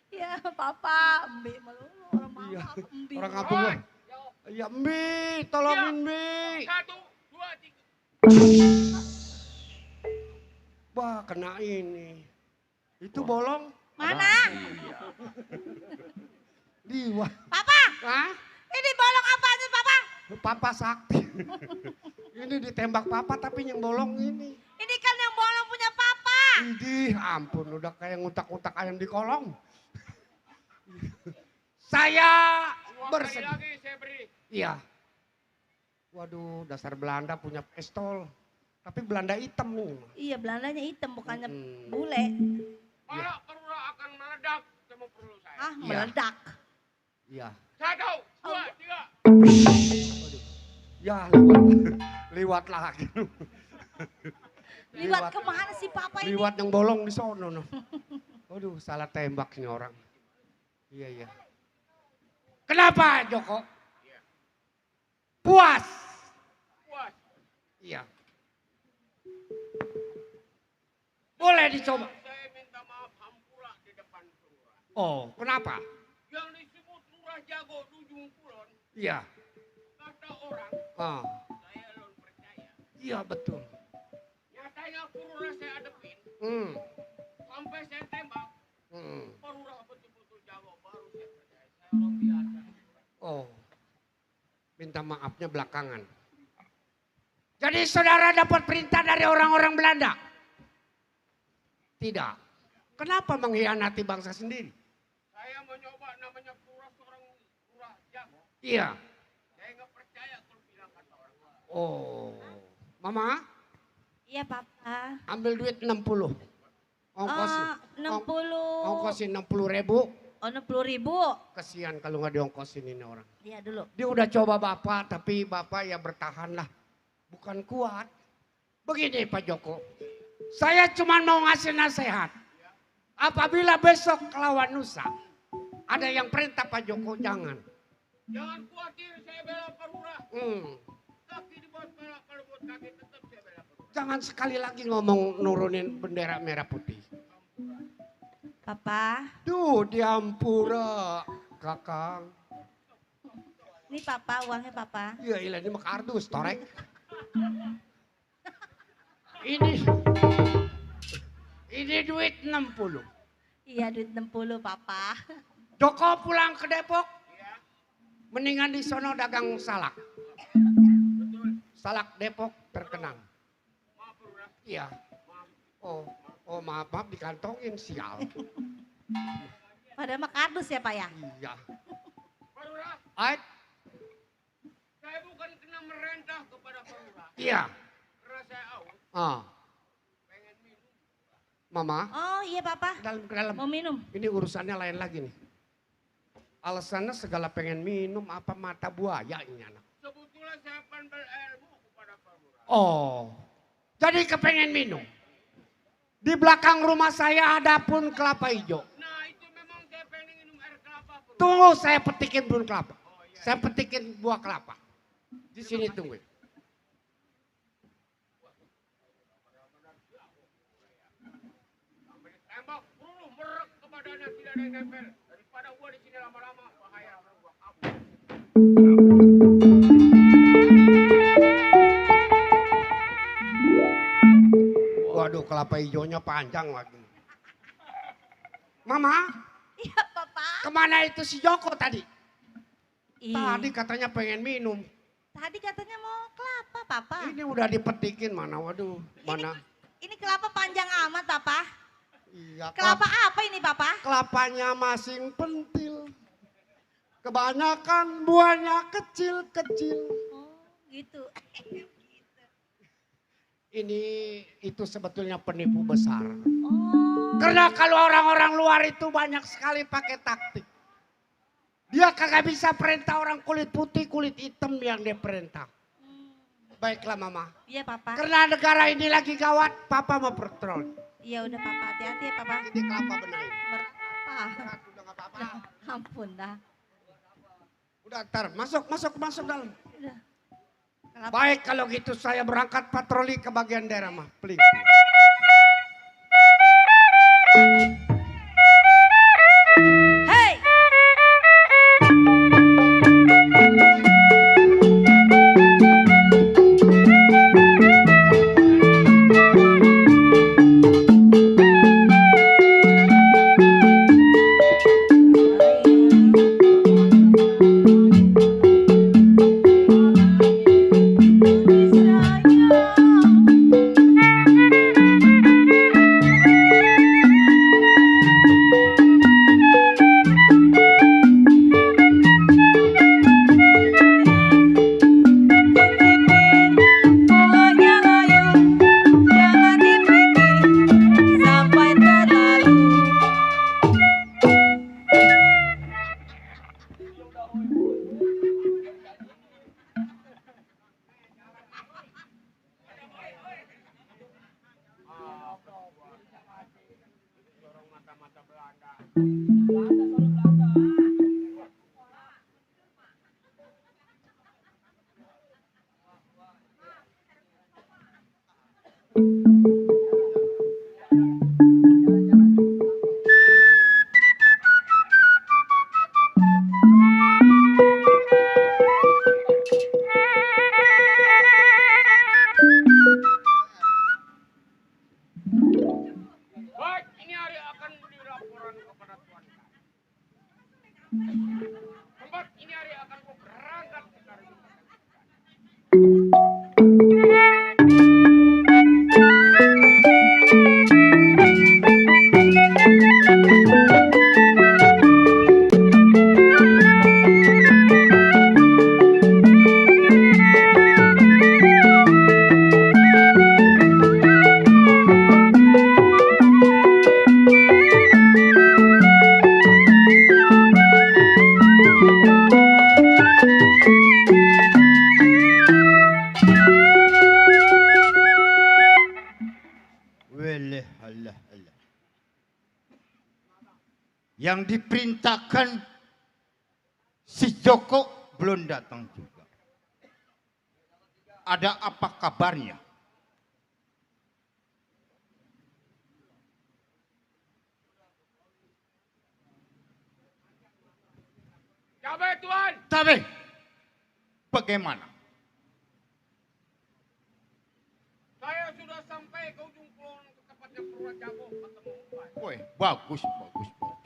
Ya, Papa. Mbi melulu orang mama. Iya. Mbi. Orang kampung. Oi. Ya Mbi, tolongin Mbi. 1, 2, 3. Wah kena ini. Itu bolong. Mana? Diwa. Papa, Hah? ini bolong apa sih, Papa? Papa sakti. Ini ditembak Papa tapi yang bolong ini. Ini kan yang bolong punya papa. Idih, ampun, udah kayak ngutak-ngutak ayam di kolong. Saya Uang bersedih. lagi saya beri. Iya. Waduh, dasar Belanda punya pistol. Tapi Belanda hitam nih. Iya, Belandanya hitam bukannya Mm-mm. bule. Kalau perlu akan meledak, cuma perlu saya. Ah, Iya. meledak. Iya. 1, 2, 3. Ya, liwat. Liwat lagi. Liwat kemana sih papa ini? Liwat yang bolong di sono. No. Waduh, salah tembak nih orang. Iya, iya. Kenapa, Joko? Puas. Puas. Iya. Boleh dicoba. Saya minta maaf hampura di depan lurah. Oh, kenapa? Yang disebut lurah jago Dujung Kulon, Iya. kata orang, Ah, saya belum percaya. iya betul. Nyatanya lurah saya adepin, Hmm. sampai saya tembak. Hmm. Lurah betul-betul jago, baru saya percaya. Saya orang biasa. Oh. Minta maafnya belakangan. Jadi saudara dapat perintah dari orang-orang Belanda? Tidak. Kenapa mengkhianati bangsa sendiri? Saya mencoba namanya lurah seorang lurah jago. Iya. Saya nggak percaya kalau bilang kata orang. Oh. Mama, Iya papa. ambil duit 60. Ongkosin. Oh, 60. Ongkosin 60.000. Oh, 60.000. Kesian kalau nggak diongkosin ini orang. Iya dulu. Dia udah coba bapak, tapi bapak ya bertahan lah. Bukan kuat. Begini Pak Joko. Saya cuma mau ngasih nasihat. Apabila besok lawan Nusa. Ada yang perintah Pak Joko, jangan. Jangan khawatir, saya bela perurah. Kaki di bawah kepala, kalau buat kaki tetap saya bela perurah. Jangan sekali lagi ngomong nurunin bendera merah putih. Papa. Duh, diampura, Kakang. Ini papa, uangnya papa. Iya, iya, ini mah kardus, torek. Ini duit 60. Iya, duit 60 papa. Joko pulang ke Depok. Mendingan di sono dagang salak. Salak Depok terkenal. Iya. Oh maaf dikantongin sial. Padahal mah kardus ya pak ya? Iya. Perurah, Ait, saya bukan kena merentah kepada perurah. iya. Karena saya aus, Ah, pengen minum. Mama, Oh iya papa. ke dalam. Mau minum? Ini urusannya lain lagi nih. Alasannya segala pengen minum apa mata buaya ini anak. Sebetulnya saya akan berilmu kepada perurah. Oh, jadi kepengen minum. Di belakang rumah saya ada pun kelapa hijau. Nah itu memang saya pengen minum air kelapa. Perurah. Tunggu saya petikin pun kelapa. Saya petikin buah kelapa. Di sini tunggu. Tembak dulu merek kepadanya tidak ada yang nempel. Daripada gua di sini lama-lama bahaya gua kabur. Waduh kelapa hijaunya panjang lagi. Mama, Iya papa. kemana itu si Joko tadi? Iya. Tadi katanya pengen minum. Tadi katanya mau kelapa papa. Ini udah dipetikin mana? Waduh, mana? Ini kelapa panjang amat papa. Iya, Kelapa apa ini papa? kelapanya masing pentil. Kebanyakan buahnya kecil-kecil. Oh gitu. Ini itu sebetulnya penipu besar. Oh. Karena kalau orang-orang luar itu banyak sekali pakai taktik. Dia kagak bisa perintah orang kulit putih, kulit hitam yang dia perintah. Baiklah mama. Iya papa. Karena negara ini lagi gawat, papa mau patroli. Iya udah papa, hati-hati ya papa. Ini kelapa benahin. Berapa? Udah gak apa-apa. Ampun dah. Udah ntar, masuk dalam. Udah. Kelapa. Baik kalau gitu saya berangkat patroli ke bagian daerah mah. Please. Hey! Baik, ini hari akan dilaporan kepada Tuan. Tempat ini hari akan ku berangkat ke Karimun. Weleh, Allah, Allah. Yang diperintahkan si Joko belum datang juga. Ada apa kabarnya? Cabe Tuan, Tapi bagaimana? saya sudah sampai ke ujung kulon ke tempatnya Purwa Jago ketemu Tuan. Woi, bagus, bagus, bagus.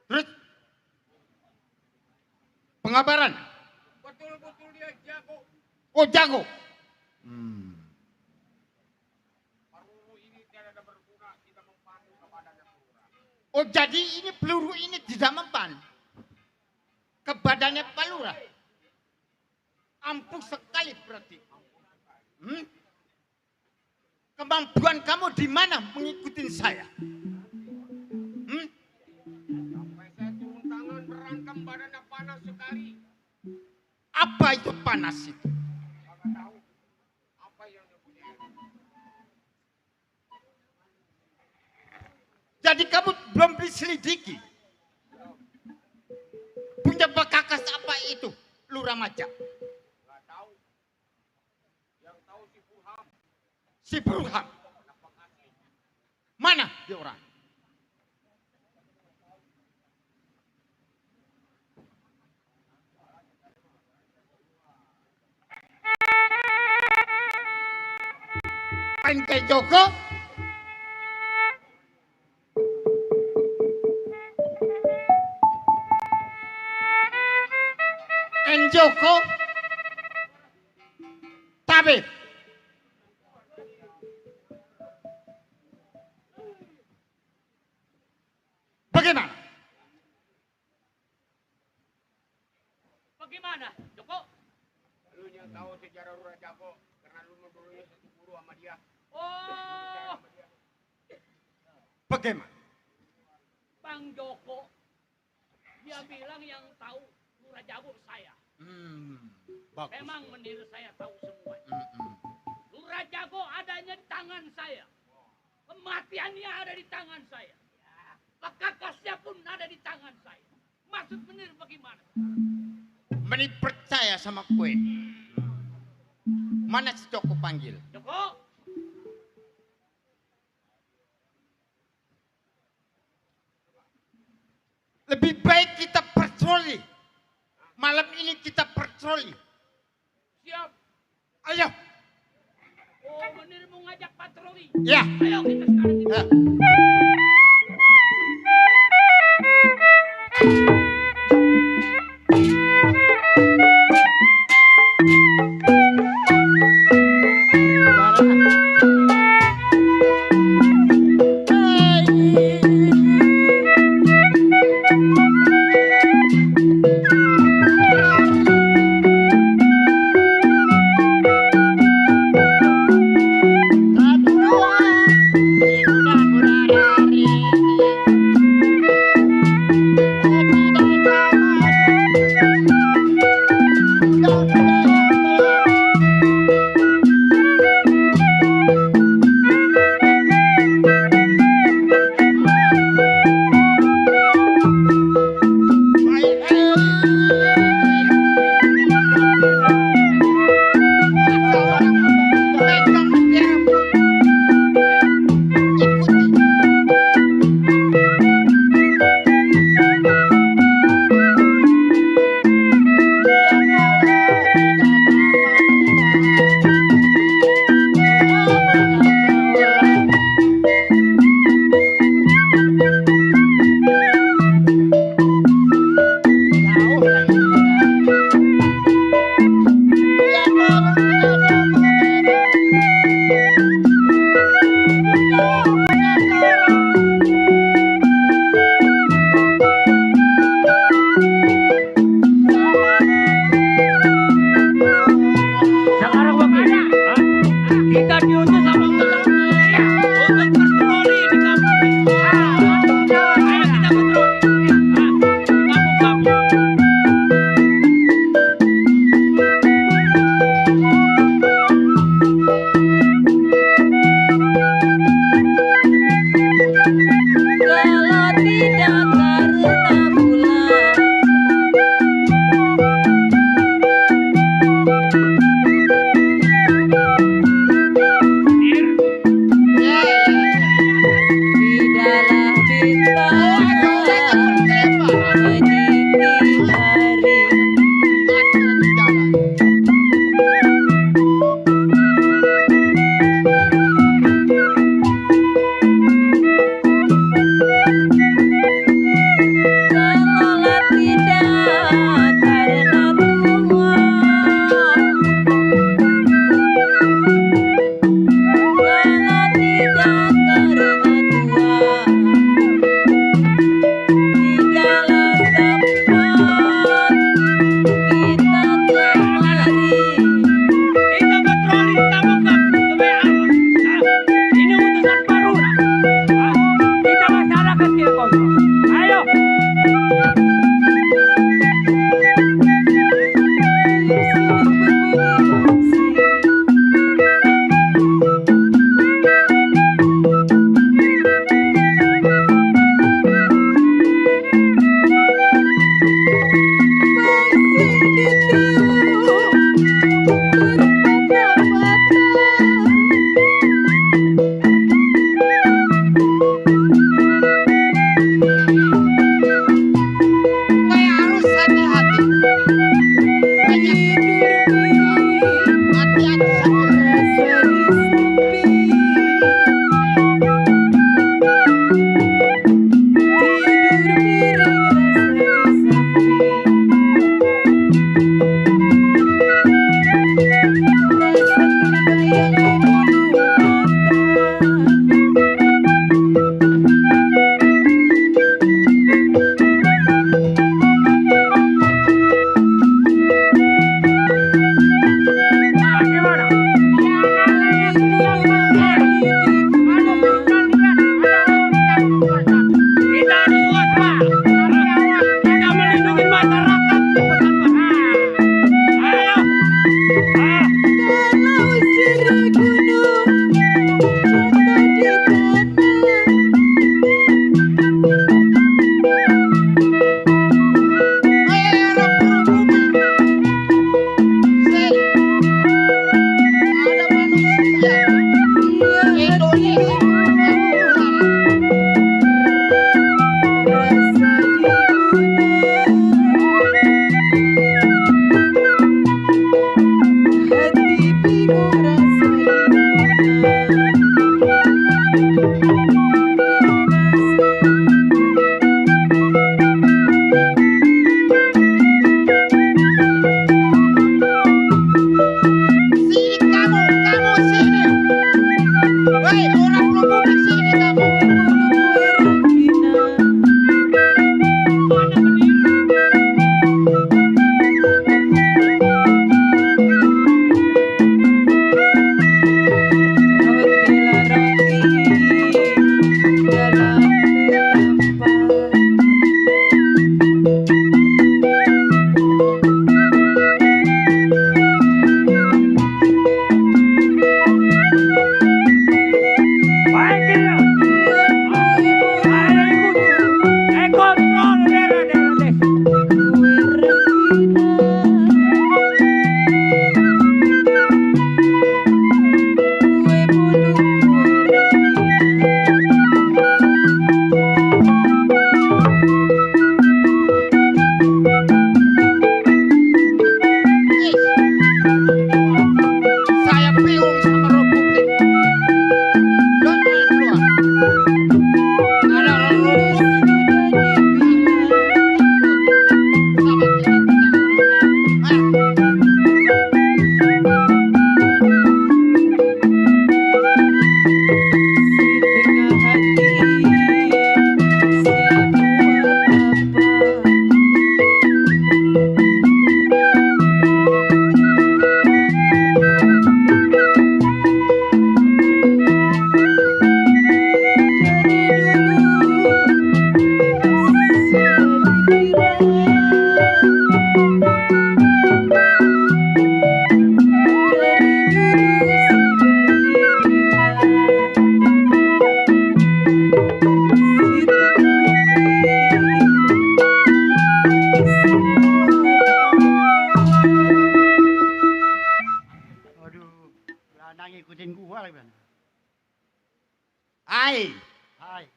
Terus pengabaran? Betul-betul dia jago. Oh, jago. Peluru ini tidak berguna, tidak mempan kepadanya Purwa. Oh, jadi ini peluru ini tidak mempan ke badannya Pak Lurah. Ampuh sekali berarti. Kemampuan kamu di mana mengikuti saya? Sampai saya turun tangan merangkam badannya panas sekali. Apa itu panas itu? Kagak tahu apa yang dia punya. Jadi kamu belum diselidiki. Punya bekakas apa itu? Lurah Maja. Gak tahu. Yang tahu si Burham. Si Burham. Mana dia orang? Main kayak Joko? Joko Tabib. Bagaimana? Bagaimana, Joko? Lu yang tahu sejarah Lurah Jago karena lu dulunya satu guru sama dia. Oh, Bagaimana? Bang Joko. Dia bilang yang tahu Lurah Jago saya. Bagus. Memang meniru saya tahu semua. Lurah Jago adanya di tangan saya. Kematiannya ada di tangan saya. Kakaknya pun ada di tangan saya. Maksud menir bagaimana? Meni percaya sama kue. Mana si Joko panggil? Joko, Lebih baik kita patroli. Malam ini kita patroli. Siap. Ayo. oh menir mau ngajak patroli. Ya. Ayo kita sekarang kita. Ya. Satu, dua, tiga,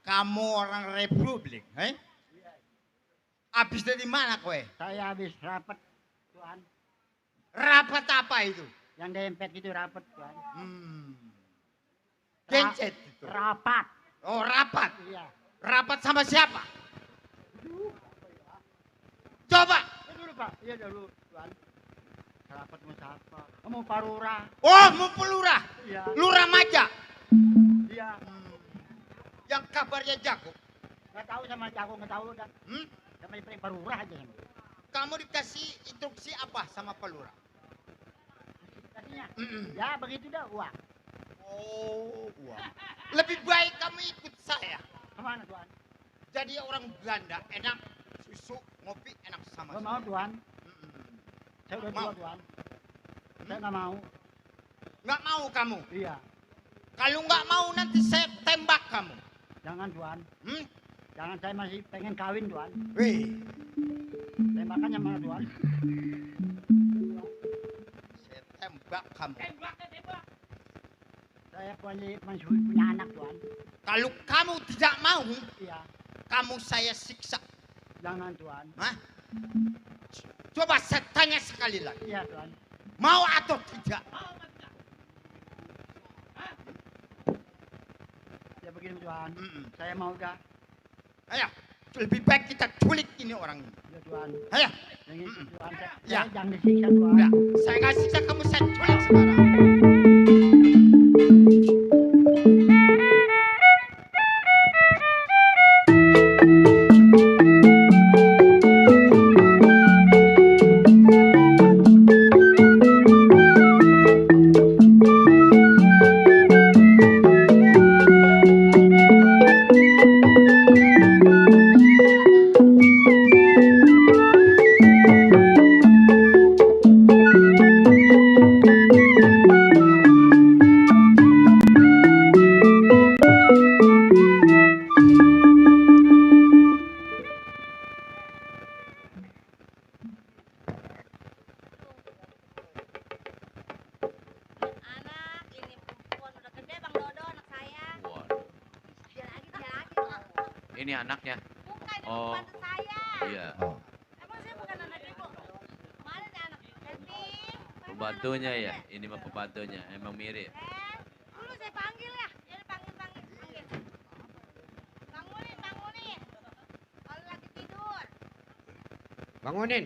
Kamu orang Republik, Habis dari mana kowe? Saya habis rapat, Tuhan. Rapat apa itu? Yang dempet itu rapat, Tuhan. Gencet itu. Rapat. Oh, rapat. Iya. Rapat sama siapa? Coba. Dulu, Pak. Iya dulu, Tuan. Rapat sama siapa? Mau Parura. Oh, mau pelurah. Iya. Lurah Maja. Iya. Yang kabarnya jago. Nggak tahu sama jago, nggak tahu dah. Sama paling Parura aja. Kamu dikasih instruksi apa sama pelurah? Tadinya. Ya begitu dah uang. Oh, uang. Lebih baik kamu ikut saya. Kemana, Tuan? Jadi orang Belanda enak susu, ngopi enak sama Gak saya. mau, Tuan. Saya udah tua, Mau. Tuan. Saya nggak mau. Nggak mau kamu. Iya. Kalau nggak mau nanti saya tembak kamu. Jangan, Tuan. Hmm? Jangan, saya masih pengen kawin, Tuan. Wih, Tembakannya mana, Tuan? saya tembak kamu. Tembak. Saya punya anak, Tuan. Kalau kamu tidak mau, Iya. kamu saya siksa. Jangan, Tuan. Hah? Coba saya tanya sekali lagi. Iya, Tuan. Mau atau tidak? Ya begini, Tuan. Mm-mm. Saya mau dah. Ayo, lebih baik kita culik ini orang ini. Ya, Tuan. Ayo, Yang itu, Tuan. Ya. Saya jangan disiksa, Tuan. udah. Saya nggak siksa kamu, saya culik sekarang. Anak, ini perempuan udah gede Bang Dodo anak saya. Waduh. Dia lagi. Ini anaknya. Bukan, ini Oh. pembantu saya. Iya. Emang saya bukan anak ibu. Mana nih anak? Happy. Pembantunya ya. Ini mah pembantunya. Emang mirip. Dulu saya panggil ya. Jadi panggil. Bangunin. Kalau lagi tidur. Bangunin.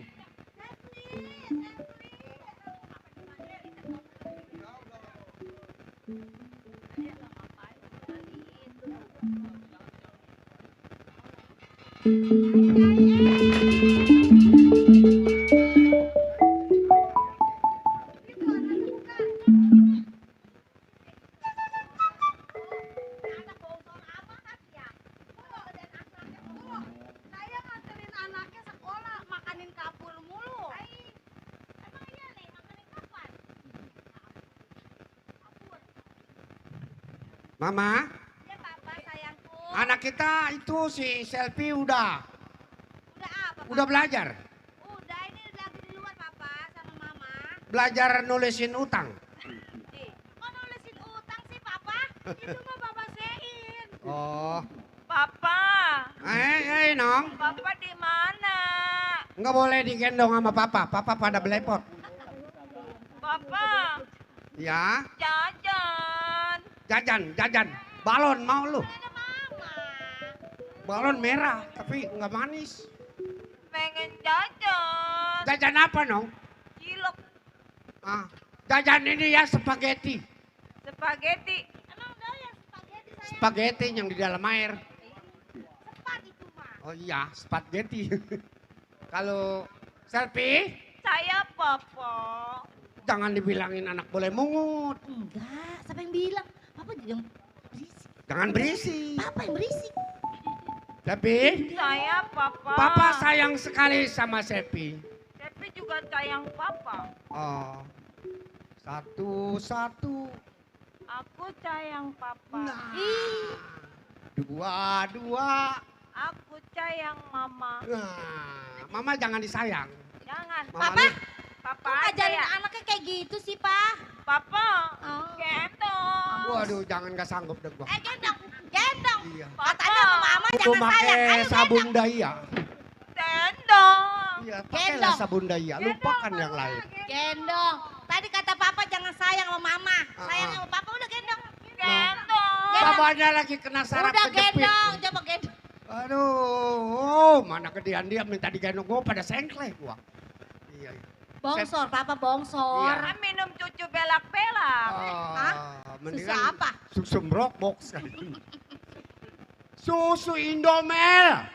Saya nganterin anaknya sekolah, makanin kapur mulu. Emang iya nih, makanin kapan? Kapur. Mama, Ya Papa sayangku. anak kita itu si Selfie udah Udah apa? udah Papa? belajar. Udah, ini lagi di luar Papa sama Mama. Belajar nulisin utang. Kok nulisin utang sih Papa? Itu mah Papa Sein. Oh. Papa, Nong. Papa di mana? Nggak boleh digendong sama papa. Papa pada belepot. Papa, Ya, jajan. jajan. Balon mau lu. Ada Mama. Balon merah, tapi nggak manis. Pengen jajan. Jajan apa, Nong? Cilok, Ah, jajan ini ya spaghetti. spaghetti. Emang udah ya spaghetti saya. Spaghetti yang di dalam air. Cepat itu mah. Oh iya, spaghetti. Kalau Selfie, Saya Papa. jangan dibilangin anak boleh mungut. Enggak, siapa yang bilang? Papa yang berisik. Jangan berisik. Papa yang berisik. Selfie, Saya Papa. papa sayang sekali sama Selfie. Tapi juga sayang Papa. Oh, satu. Aku sayang Papa. Nah, dua. Aku sayang Mama. Nah, mama jangan disayang. Jangan. Mama Papa? nih, Papa Kok aja ngajarin ya. anaknya kayak gitu sih, Pak? Papa. Oh. Gendong. waduh jangan gak sanggup deh gua. Gendong. Iya. Katanya sama mama Kudu jangan sayang. make Ayo sabun daya. Gendong. Iya, pakailah sabun daya. Lupakan yang lain. Gendong. Tadi kata papa jangan sayang sama mama. Sayang Ah. sama papa udah gendong. Gendong. Bapaknya lagi kena saraf Udah kejepit. gendong, coba gendong. Aduh, mana gedean dia minta digendong gua pada sengkleh gua. Iya, iya. Bongsor, papa bongsor. Iya. Minum cucu belak-belak. Ah, Susu apa? Susu Brockbox kali ini. Susu Indomel.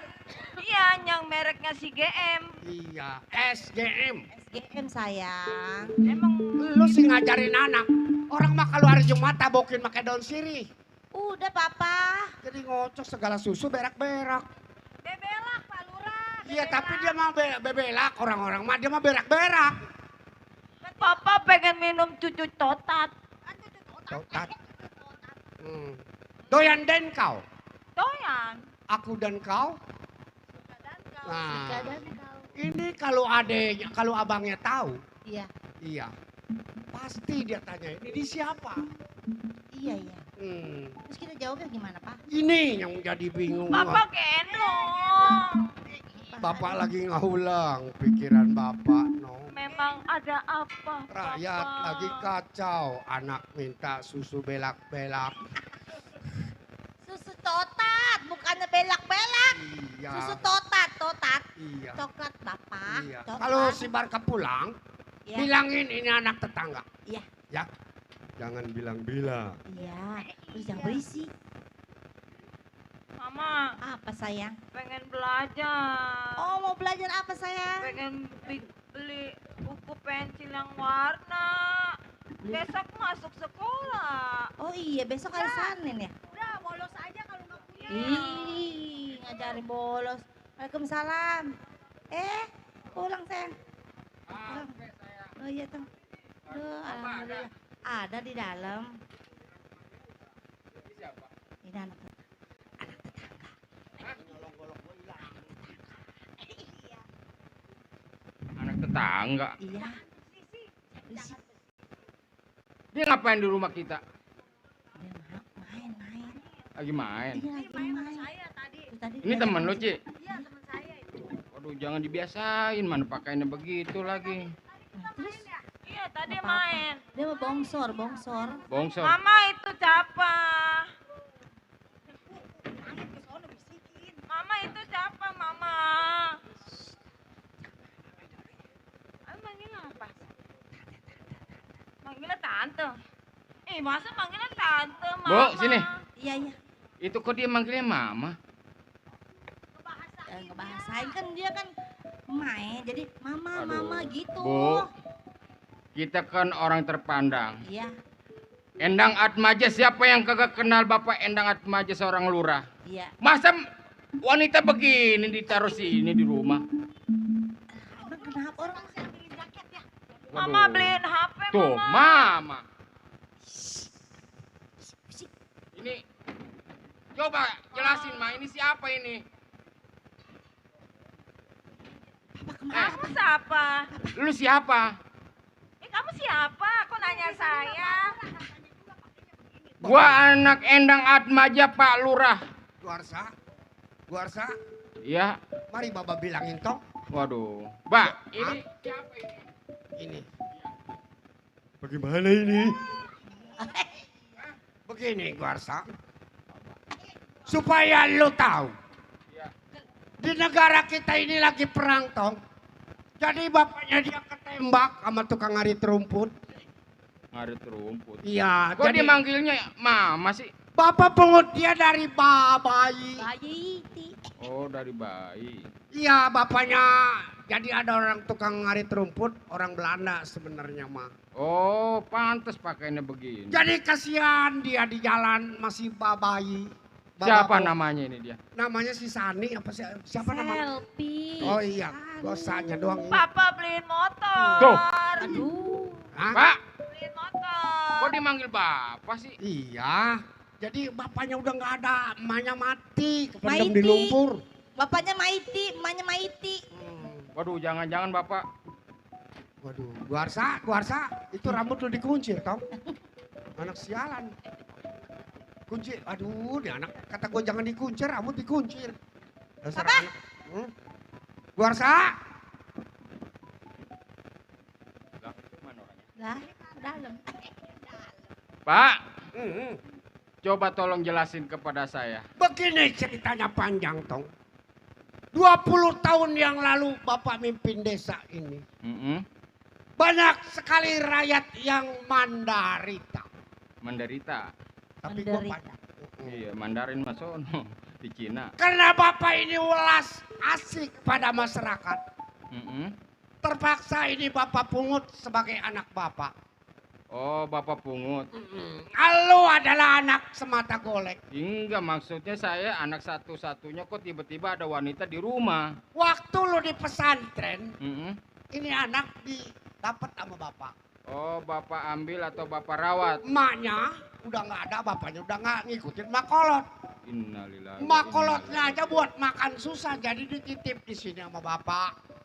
Iya, yang mereknya si GM. Iya, SGM. SGM sayang. Emang Lu sih ngajarin anak. Orang mah kalau hari Jumat tabokin pakai daun sirih. Udah papa. Jadi ngocok segala susu berak-berak. bebelak, Pak Lurah. Iya, tapi dia mah bebelak. Orang-orang mah dia mah berak-berak. Papa pengen minum cucu totat. Totat. Doyan den kau. Doyan. Aku dan kau. Nah, Kadang kau. ini kalau adeknya, kalau abangnya tahu, Iya, iya, pasti dia tanya ini siapa? iya. Hmm, Terus kita jawabnya gimana pak? ini yang jadi bingung. Papa gendong. Bapak lagi ngulang pikiran bapak, no. Memang ada apa, Rakyat Papa? lagi kacau, anak minta susu belak-belak. Susu totat, bukannya belak-belak. Iya. Susu totat. Iya. Coklat bapak. Iya. Coklat. Kalau si Barka pulang, Iya. bilangin ini anak tetangga. Iya. Ya. Jangan bilang-bilang. Iya, terus jangan berisik. Mama, Apa sayang? pengen belajar. Oh mau belajar apa sayang? Pengen beli buku pensil yang warna. Besok masuk sekolah. Oh iya besok hari Senin ya? Udah, bolos aja kalau nggak punya. Ih, ngajarin bolos. Waalaikumsalam. Pulang sayang. Pulang. Oh iya tuh. Alhamdulillah. Ada di dalam. Ini anak Anak tetangga. Iya. Dia ngapain di rumah kita? Dia main. Lagi main. Iya lagi main. Saya tadi. Tuh, tadi Ini dia temen ada lu, di Ci? Iya, teman saya itu. Waduh, jangan dibiasain, mana pakainya begitu lagi. situ. Nah, terus Iya, tadi Apa-apa. main. dia mau bongsor. Bongsor. Mama itu siapa? Mama itu siapa, Mama? Manggilnya apa? Manggilnya tante. Masa manggilnya tante, Mama? Bu, sini. Iya. Itu kok dia manggilnya mama? Ngebahasain kan dia kan main. Jadi mama Aduh, gitu. Bu. Kita kan orang terpandang. Iya. Endang Atmaja, siapa yang kagak kenal Bapak Endang Atmaja seorang lurah? Iya. Masa wanita begini ditaruh sini di rumah? Emang kenapa orang Mama Waduh. beliin HP, Tuh, Mama. mama. Ini, coba jelasin, Ma, ini siapa ini? Kamu siapa? Lu siapa? Kamu siapa? Kok nanya saya? Gua anak Endang Atmaja, Pak Lurah. Guarsa, Ya, mari Bapak bilangin toh. waduh. Mbak, ini siapa ini? Ini. Bagaimana ini? Begini Guarsa. Supaya lu tahu. Di negara kita ini lagi perang tong. Jadi bapaknya dia ketembak sama tukang ngarit rumput. Ngarit rumput. Iya, Kok jadi dia manggilnya mama sih? bapak pungut dia dari bayi. bayi ti. Oh, dari bayi. Iya, bapaknya jadi ada orang tukang ngarit rumput, orang Belanda sebenarnya mah. Oh, pantas pakainya begini. Jadi kasihan dia di jalan masih bayi. Siapa namanya ini dia? Namanya si Sani apa siapa namanya? Selfie. Oh iya, dosanya doang ini. Papa beliin motor. Tuh. Aduh. Hah? Pak, Beliin motor. kok dimanggil bapak sih? Iya. Jadi bapaknya udah nggak ada, emaknya mati, kependem Maiti. di lumpur. Bapaknya Maiti, emaknya Maiti. Waduh, jangan-jangan bapak. Waduh, Guarsa, itu rambut lu dikuncir, tau? Anak sialan. Kunci, aduh, dia anak kata gue jangan dikuncir, rambut dikuncir. Dasar Apa? anak. Gua Arsa. Lah, dalam. Pak, Hmm. coba tolong jelasin kepada saya. Begini ceritanya panjang, Tong. 20 tahun yang lalu Bapak mimpin desa ini. Banyak sekali rakyat yang menderita. Menderita. Tapi gua Menderita. Iya, Mandarin masono di Cina. karena Bapak ini welas asik pada masyarakat. Terpaksa ini Bapak pungut sebagai anak Bapak. Oh, Bapak pungut. Lu adalah anak semata golek. Enggak, maksudnya saya anak satu-satunya kok tiba-tiba ada wanita di rumah. Waktu lu di pesantren, Mm-mm. ini anak didapat sama Bapak. Oh, Bapak ambil atau Bapak rawat? Emaknya udah nggak ada, bapaknya udah nggak ngikutin makolot. Innalillahi. Makolotnya aja buat makan susah, jadi dititip di sini sama Bapak.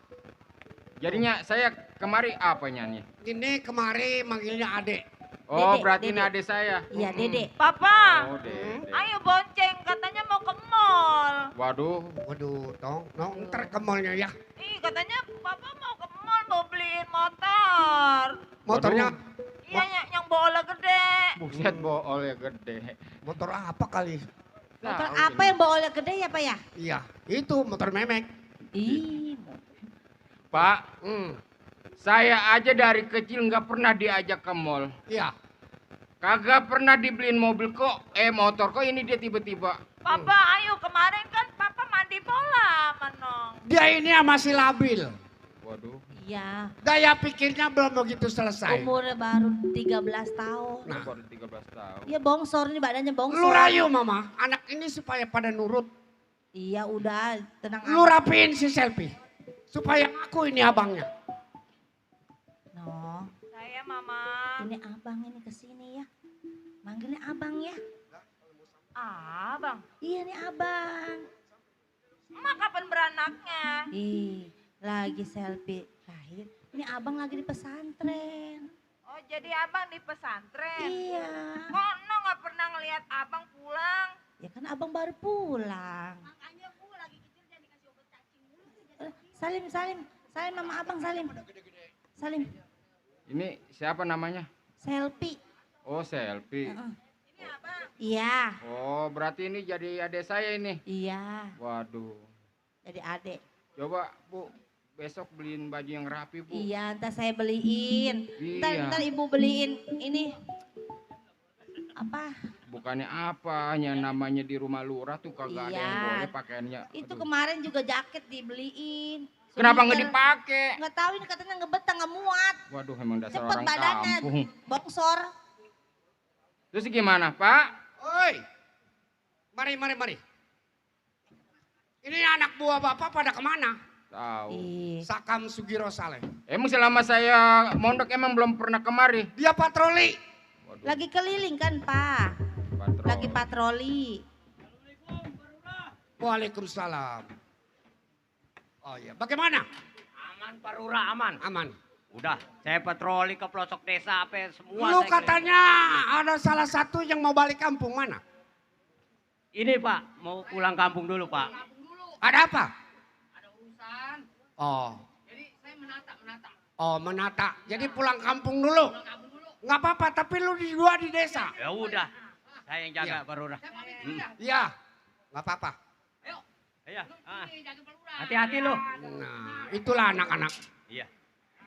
Jadinya saya kemari apanya nih? Ini kemari manggilnya Adek. Oh, Dede, berarti ini Dede. adik saya. Iya, Dede. Papa, Oh, Dede. ayo bonceng, katanya mau ke mall. Waduh, Waduh, Tong, ntar ke mallnya ya. Ih, katanya papa mau ke mall mau beliin motor. Motornya, Iya, yang bola gede. buset bool ya gede. motor apa kali? Motor Tahu apa ini. yang bawa gede ya, Pak ya? Iya, itu motor memek. Ih, Pak, Hmm, saya aja dari kecil nggak pernah diajak ke mall. iya. Kagak pernah dibeliin mobil kok, motor kok ini dia tiba-tiba. Papa, ayo kemarin kan papa mandi bola, Manong. Dia ini masih labil. Waduh. iya. Daya pikirnya belum begitu selesai. Umurnya baru 13 tahun. Nah. Baru 13 tahun. Iya bongsor nih badannya bongsor. Lu rayu mama, anak ini supaya pada nurut. Iya udah tenang Lu rapiin si selfie. Supaya aku ini abangnya. No, Saya mama. ini abang ini kesini ya. Manggilnya abang ya. Bang. Iya nih abang. Emak kapan beranaknya? Ih, lagi selfie lahir. Ini abang lagi di pesantren. Oh, jadi abang di pesantren. Iya. Kok no nggak pernah ngelihat abang pulang? Ya kan abang baru pulang. Salim, Salim. Salim mama abang, Salim. Salim. Ini siapa namanya? Selfie. Oh, selfie. Heeh. Ini abang. Iya. Oh, berarti ini jadi adik saya ini. Iya. Waduh. Jadi adek. Coba, Bu, besok beliin baju yang rapi, Bu. Iya, ntar saya beliin. Iya. Ntar ibu beliin ini. Apa? Bukannya apa, yang namanya di rumah lurah tuh kagak ada yang Iya. boleh pakaiannya. Itu Aduh. kemarin juga jaket dibeliin. Kenapa nggak Sweater. dipakai? Nggak tahu ini katanya ngebetah nggak muat. Waduh, emang dasar Cepet orang badannya kampung. bongsor. Terus gimana, Pak? Oi, mari. Ini anak buah bapak pada kemana? Tahu. Ih, Sakam Sugiro Saleh. Emang selama saya mondok emang belum pernah kemari. Dia patroli. Waduh, lagi keliling kan Pak? patroli. Lagi patroli. Waalaikumsalam. Oh iya, bagaimana? Aman Pak Lurah, aman. Aman. Udah, saya patroli ke pelosok desa apa semua. Lu saya katanya ada salah satu yang mau balik kampung, mana? keliling. Ini Pak, mau pulang kampung dulu Pak. Ada apa? Ada urusan. Oh, Jadi saya menata. menata. Jadi pulang kampung dulu. Nggak apa-apa, tapi lu dua di desa. Ya udah, saya yang jaga Iya. Pak Lurah. Iya, nggak apa-apa. Iya, hati-hati lu. Nah, itulah anak-anak. Iya.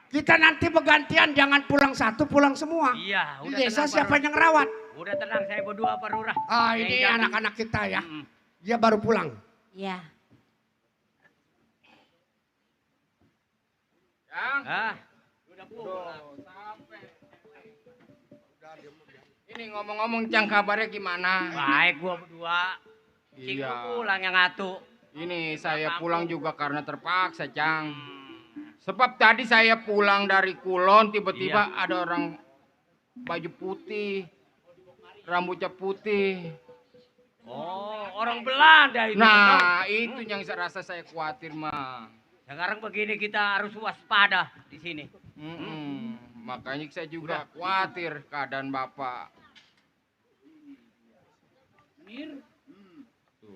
Kita nanti bergantian, jangan pulang satu, pulang semua. Iya, Di udah desa tenang, Pak siapa Lurah. yang rawat? Udah tenang, saya berdua Pak Lurah. Ah, Saya ini yang jaga. anak-anak kita ya. Mm-mm. Dia baru pulang. Iya. Yang? Ah, Ini ngomong-ngomong Cang, kabarnya gimana? baik gua berdua. Cing Iya. lu pulang yang ngatu. Ini saya pulang juga karena terpaksa, Cang. Sebab tadi saya pulang dari Kulon, tiba-tiba ada orang baju putih, rambutnya putih. Oh, orang Belanda itu. Nah, itu yang saya rasa saya khawatir, mah. Sekarang begini kita harus waspada di sini. Makanya saya juga khawatir keadaan Bapak. Menir. Tuh.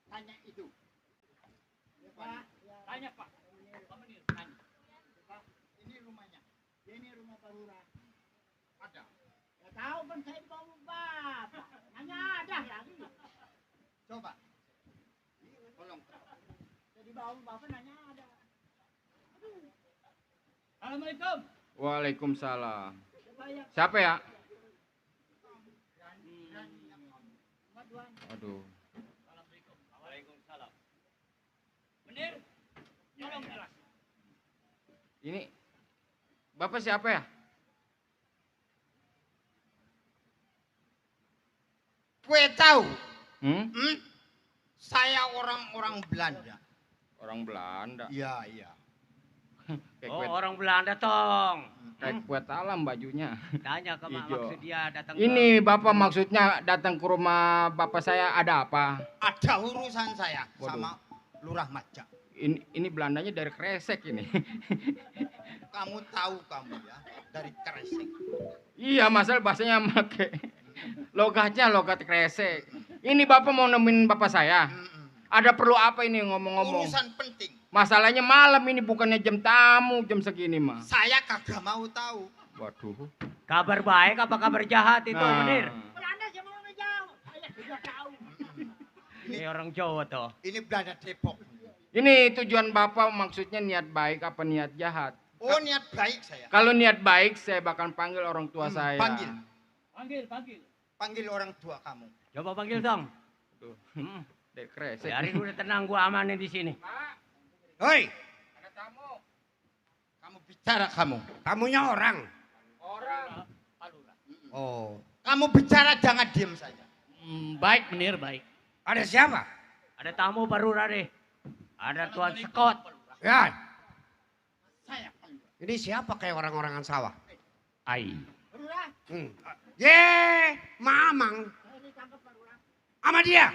Tanya itu. Pak, tanya Pak. Pak Menir, tanya. Ini rumahnya. Ini rumah Pak Lurah. Ada. Ya tahu kan saya di bawah Bapak. Hanya ada lagi. Coba. Tolong. Jadi bawah Bapak nanya ada. Assalamualaikum. Waalaikumsalam. Siapa ya? Aduh. Waalaikumsalam. Menir, tolong jelas. Ini Bapak siapa ya? Kue tahu. Hmm? Saya orang-orang Belanda. Orang Belanda. Iya, iya. Kayak Oh, kue, orang Belanda tong. kayak kue talam bajunya. Tanya ke Ijo. maksud dia datang Ini Bapak maksudnya datang ke rumah Bapak saya ada apa? Ada urusan saya Waduh. sama Lurah Maca. Ini Belandanya dari Kresek ini. Kamu tahu kamu ya dari Kresek. Iya, masalah bahasanya make logatnya logat Kresek. Ini Bapak mau nemenin Bapak saya. Ada perlu apa ini ngomong-ngomong? Urusan penting. Masalahnya malam ini bukannya jam tamu, jam segini mah. Saya kagak mau tahu. Waduh. kabar baik apa kabar jahat itu, Nah. Menir? Belanda jangan orang jauh. Saya sudah tahu. Ini orang Jawa toh. Ini Belanda Depok. Ini tujuan Bapak maksudnya niat baik apa niat jahat? Oh, niat baik saya. Kalau niat baik saya bakal panggil orang tua saya. Panggil. Panggil. Panggil orang tua kamu. Coba panggil dong. Tuh, Hmm. dari Kresek. Biarin udah tenang, gua amanin di sini. Hoi, Ada tamu. Kamu bicara kamu. tamunya orang. Orang. Oh. Kamu bicara jangan diam saja. Baik, Menir, baik. Ada siapa? Ada tamu baru deh. Ada Tuan Scott. Ya, Saya. ini siapa kayak orang-orangan sawah? Ai. Ye, Mamang. Sama dia.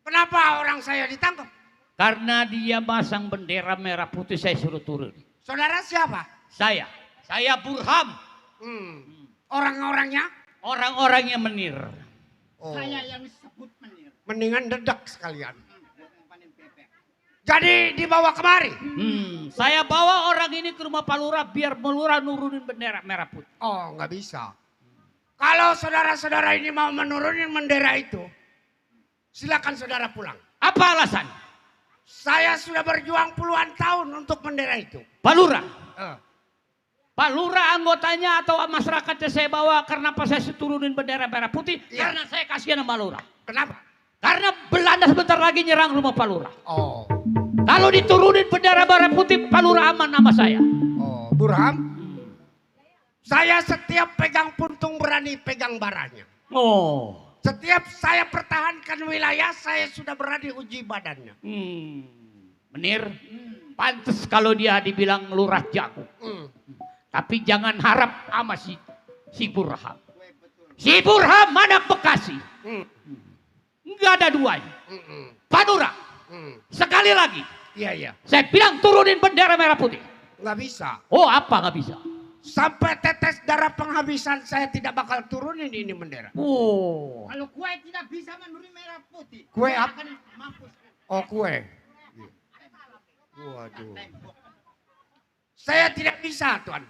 Kenapa orang saya ditangkap? Karena dia masang bendera merah putih, saya suruh turun. Saudara siapa? Saya Burham. Orang-orangnya? Orang-orangnya Menir. Oh. Saya yang sebut menir. Mendingan dedak sekalian. Jadi dibawa kemari. Saya bawa orang ini ke rumah Pak Lurah biar Lurah nurunin bendera merah putih. Oh, nggak bisa. Kalau saudara-saudara ini mau menurunin bendera itu, silakan saudara pulang. Apa alasan? Saya sudah berjuang puluhan tahun untuk bendera itu. Pak Lurah. Eh, Pak Lurah anggotanya atau masyarakatnya saya bawa karena apa saya turunin bendera merah putih? Iya. Karena saya kasihan sama Lurah. Kenapa? Karena Belanda sebentar lagi nyerang rumah Pak Lurah. Oh, Kalau diturunin bendera merah putih, Pak Lurah aman sama saya. oh, Burham. Saya setiap pegang puntung berani pegang baranya. Oh. Setiap saya pertahankan wilayah, saya sudah berani uji badannya. Menir, pantas kalau dia dibilang lurah jago. Tapi jangan harap sama si Burham. Si Burham anak Bekasi. Enggak ada duanya. Pak Lurah, sekali lagi. Iya, iya. Saya bilang turunin bendera merah putih. Nggak bisa. Oh, apa nggak bisa? Sampai tetes darah penghabisan saya tidak bakal turunin ini bendera. Oh. Kalau kue tidak bisa menuruni merah putih. Kue apa? akan mampus. Oh, kue. Waduh. Saya tidak bisa, Tuan.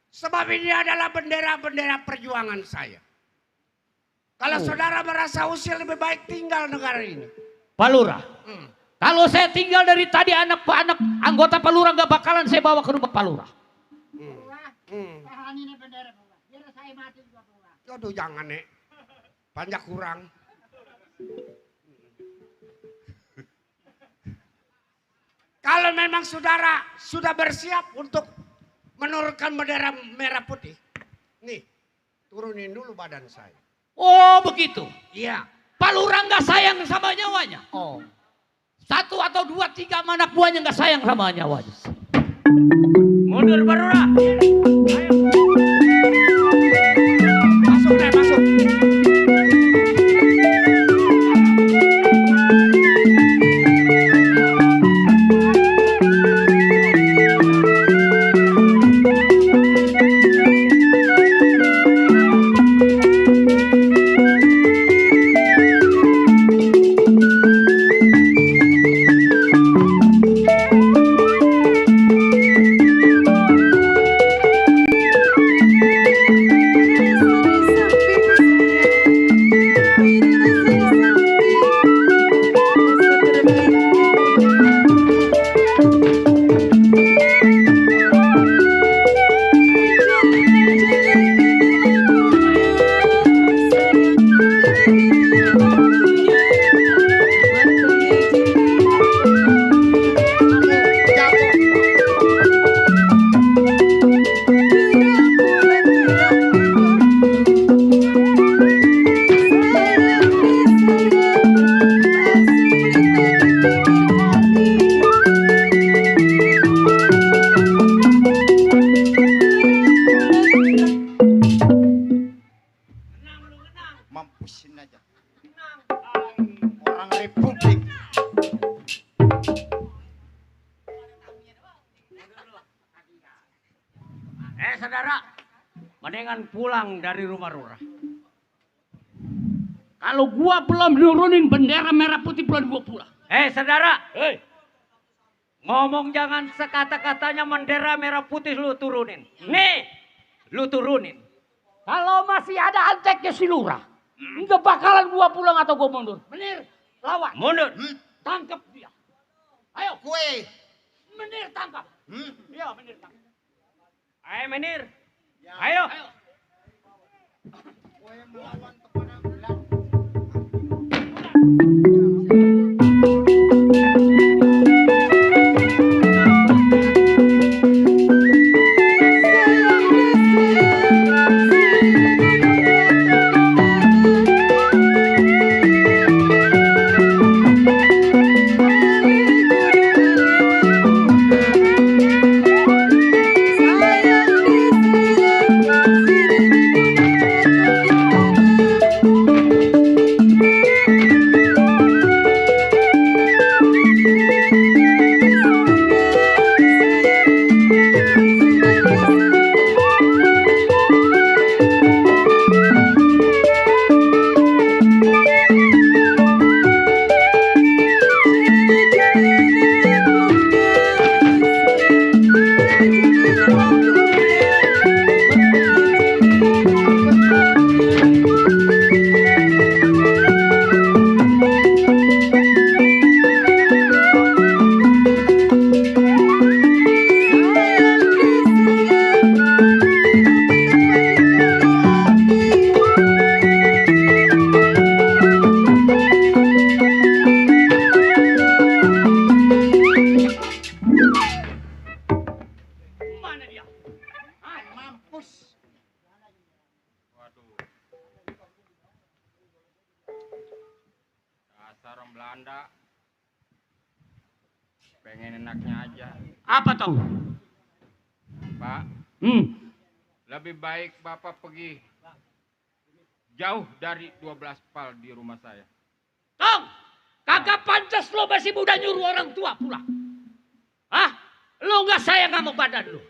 Sebab ini adalah bendera-bendera perjuangan saya. Kalau saudara merasa usil lebih baik tinggal negara ini. Pak Lurah, kalau saya tinggal dari tadi anak anggota Pak Lurah nggak bakalan saya bawa ke rumah Pak Lurah. Tahan ini bendera Lurah. Biar saya mati juga Lurah. Aduh, jangan, Nek. Banyak kurang. Kalau memang saudara sudah bersiap untuk menurunkan bendera merah putih. Nih, turunin dulu badan saya. Oh, begitu. Iya. Pak Lurah nggak sayang sama nyawanya. Oh. 1 atau 2, 3 anak buahnya nggak sayang sama nyawanya. Mundur, Pak Lurah. Masuk deh, masuk. jenengan pulang dari rumah lurah. Kalau gua belum nurunin bendera merah putih belum gua pulang. Saudara, Hei, ngomong jangan sekata-katanya bendera merah putih lu turunin. Nih, lu turunin. kalau masih ada anteknya si lurah, nggak bakalan gua pulang atau gua mundur. Menir, lawan. Mundur. Tangkap dia. Ayo, Kue. Menir tangkap. Iya, Menir tangkap. Ayo Menir. Ayo. Ayo. Kue melawan kepada Belanda. Mana dia? Mampus. Waduh. Dasar orang Belanda. Pengen enaknya aja. Apa tahu? Pak, lebih baik Bapak pergi jauh dari 12 pal di rumah saya. Tong, kagak pantas lo masih muda nyuruh orang tua pulang. Hah? Lo nggak sayang sama badan lo?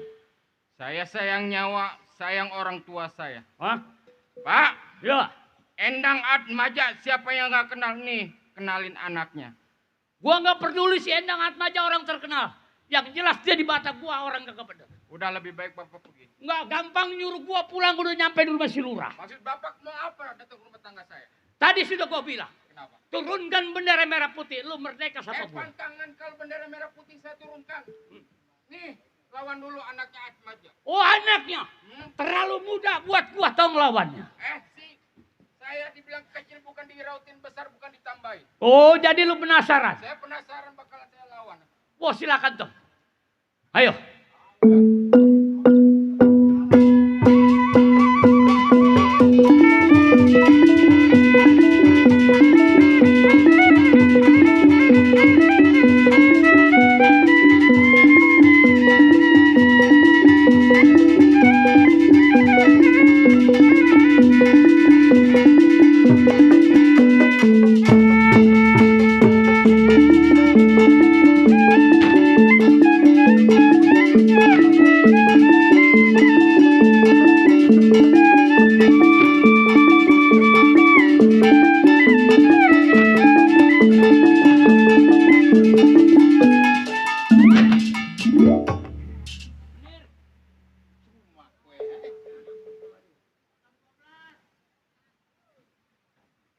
Saya sayang nyawa, sayang orang tua saya. Hah? Pak, Ya. Endang Atmaja siapa yang nggak kenal nih? Kenalin anaknya. Gua nggak peduli si Endang Atmaja orang terkenal. Yang jelas dia di mata gua orang kagak bener. Udah lebih baik Bapak pergi. Nggak gampang nyuruh gua pulang udah nyampe di rumah si lurah. Maksud Bapak mau apa datang ke rumah tangga saya? Tadi sudah gua bilang, Kenapa? turunkan bendera merah putih, lu merdeka sama gua. Pantangan kalau bendera merah putih saya turunkan. Nih, lawan dulu anaknya Atmaja. Oh anaknya, terlalu muda buat gua tau ngelawannya. Saya dibilang kecil bukan dirautin, besar bukan ditambahin. Oh jadi lu penasaran? Saya penasaran bakalan saya lawan. Wah silakan Tong. Ayo.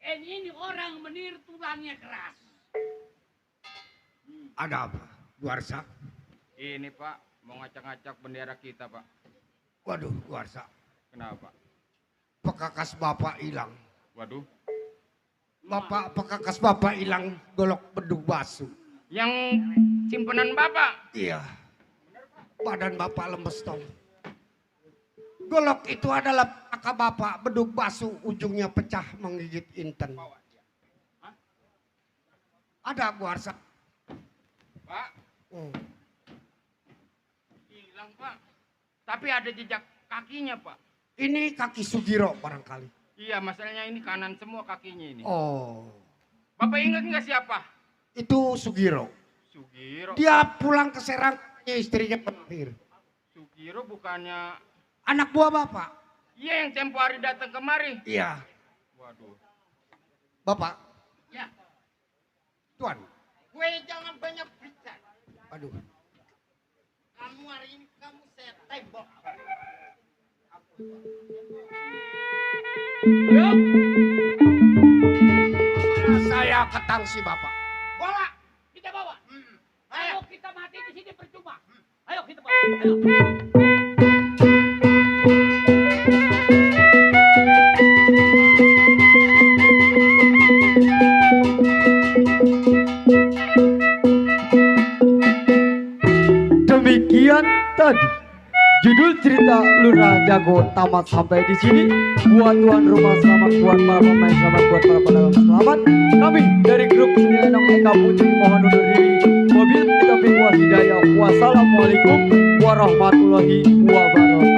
Ini orang Menir tulangnya keras. Ada apa? Guarsa? Ini Pak, mau ngacak-ngacak bendera kita Pak. Waduh, Guarsa. Kenapa? Pekakas Bapak hilang. Waduh. Pekakas Bapak hilang golok bedug basu. Yang simpenan Bapak? Iya. Badan Bapak lemes tong. Golok itu adalah paka Bapak bedug basu, ujungnya pecah menggigit inten. Ada Guarsa. Pak, hilang Pak. Tapi ada jejak kakinya Pak. Ini kaki Sugiro barangkali. Iya, masalahnya ini kanan semua kakinya ini. Oh, Bapak ingat nggak siapa? itu Sugiro. Sugiro. Dia pulang ke Serang, istrinya petir. Sugiro bukannya Anak buah Bapak. Iya yang tempo hari datang kemari. Iya. Waduh. Bapak, Ya, Tuan. gue jangan banyak bicara. Aduh. Kamu hari ini kamu saya tembak. Ayo, Saya ketangsi Bapak. bola kita bawa. Ayo kita mati di sini percuma. Ayo kita bawa. Ayo. Demikian tadi judul cerita Lurah Jago tamat sampai di sini. Buat tuan rumah selamat, buat para pemain selamat, buat para pedagang selamat. Kami dari grup Senilendong Eka Putri mohon undur diri. Mobil kita wal hidayah. Wassalamualaikum warahmatullahi wabarakatuh.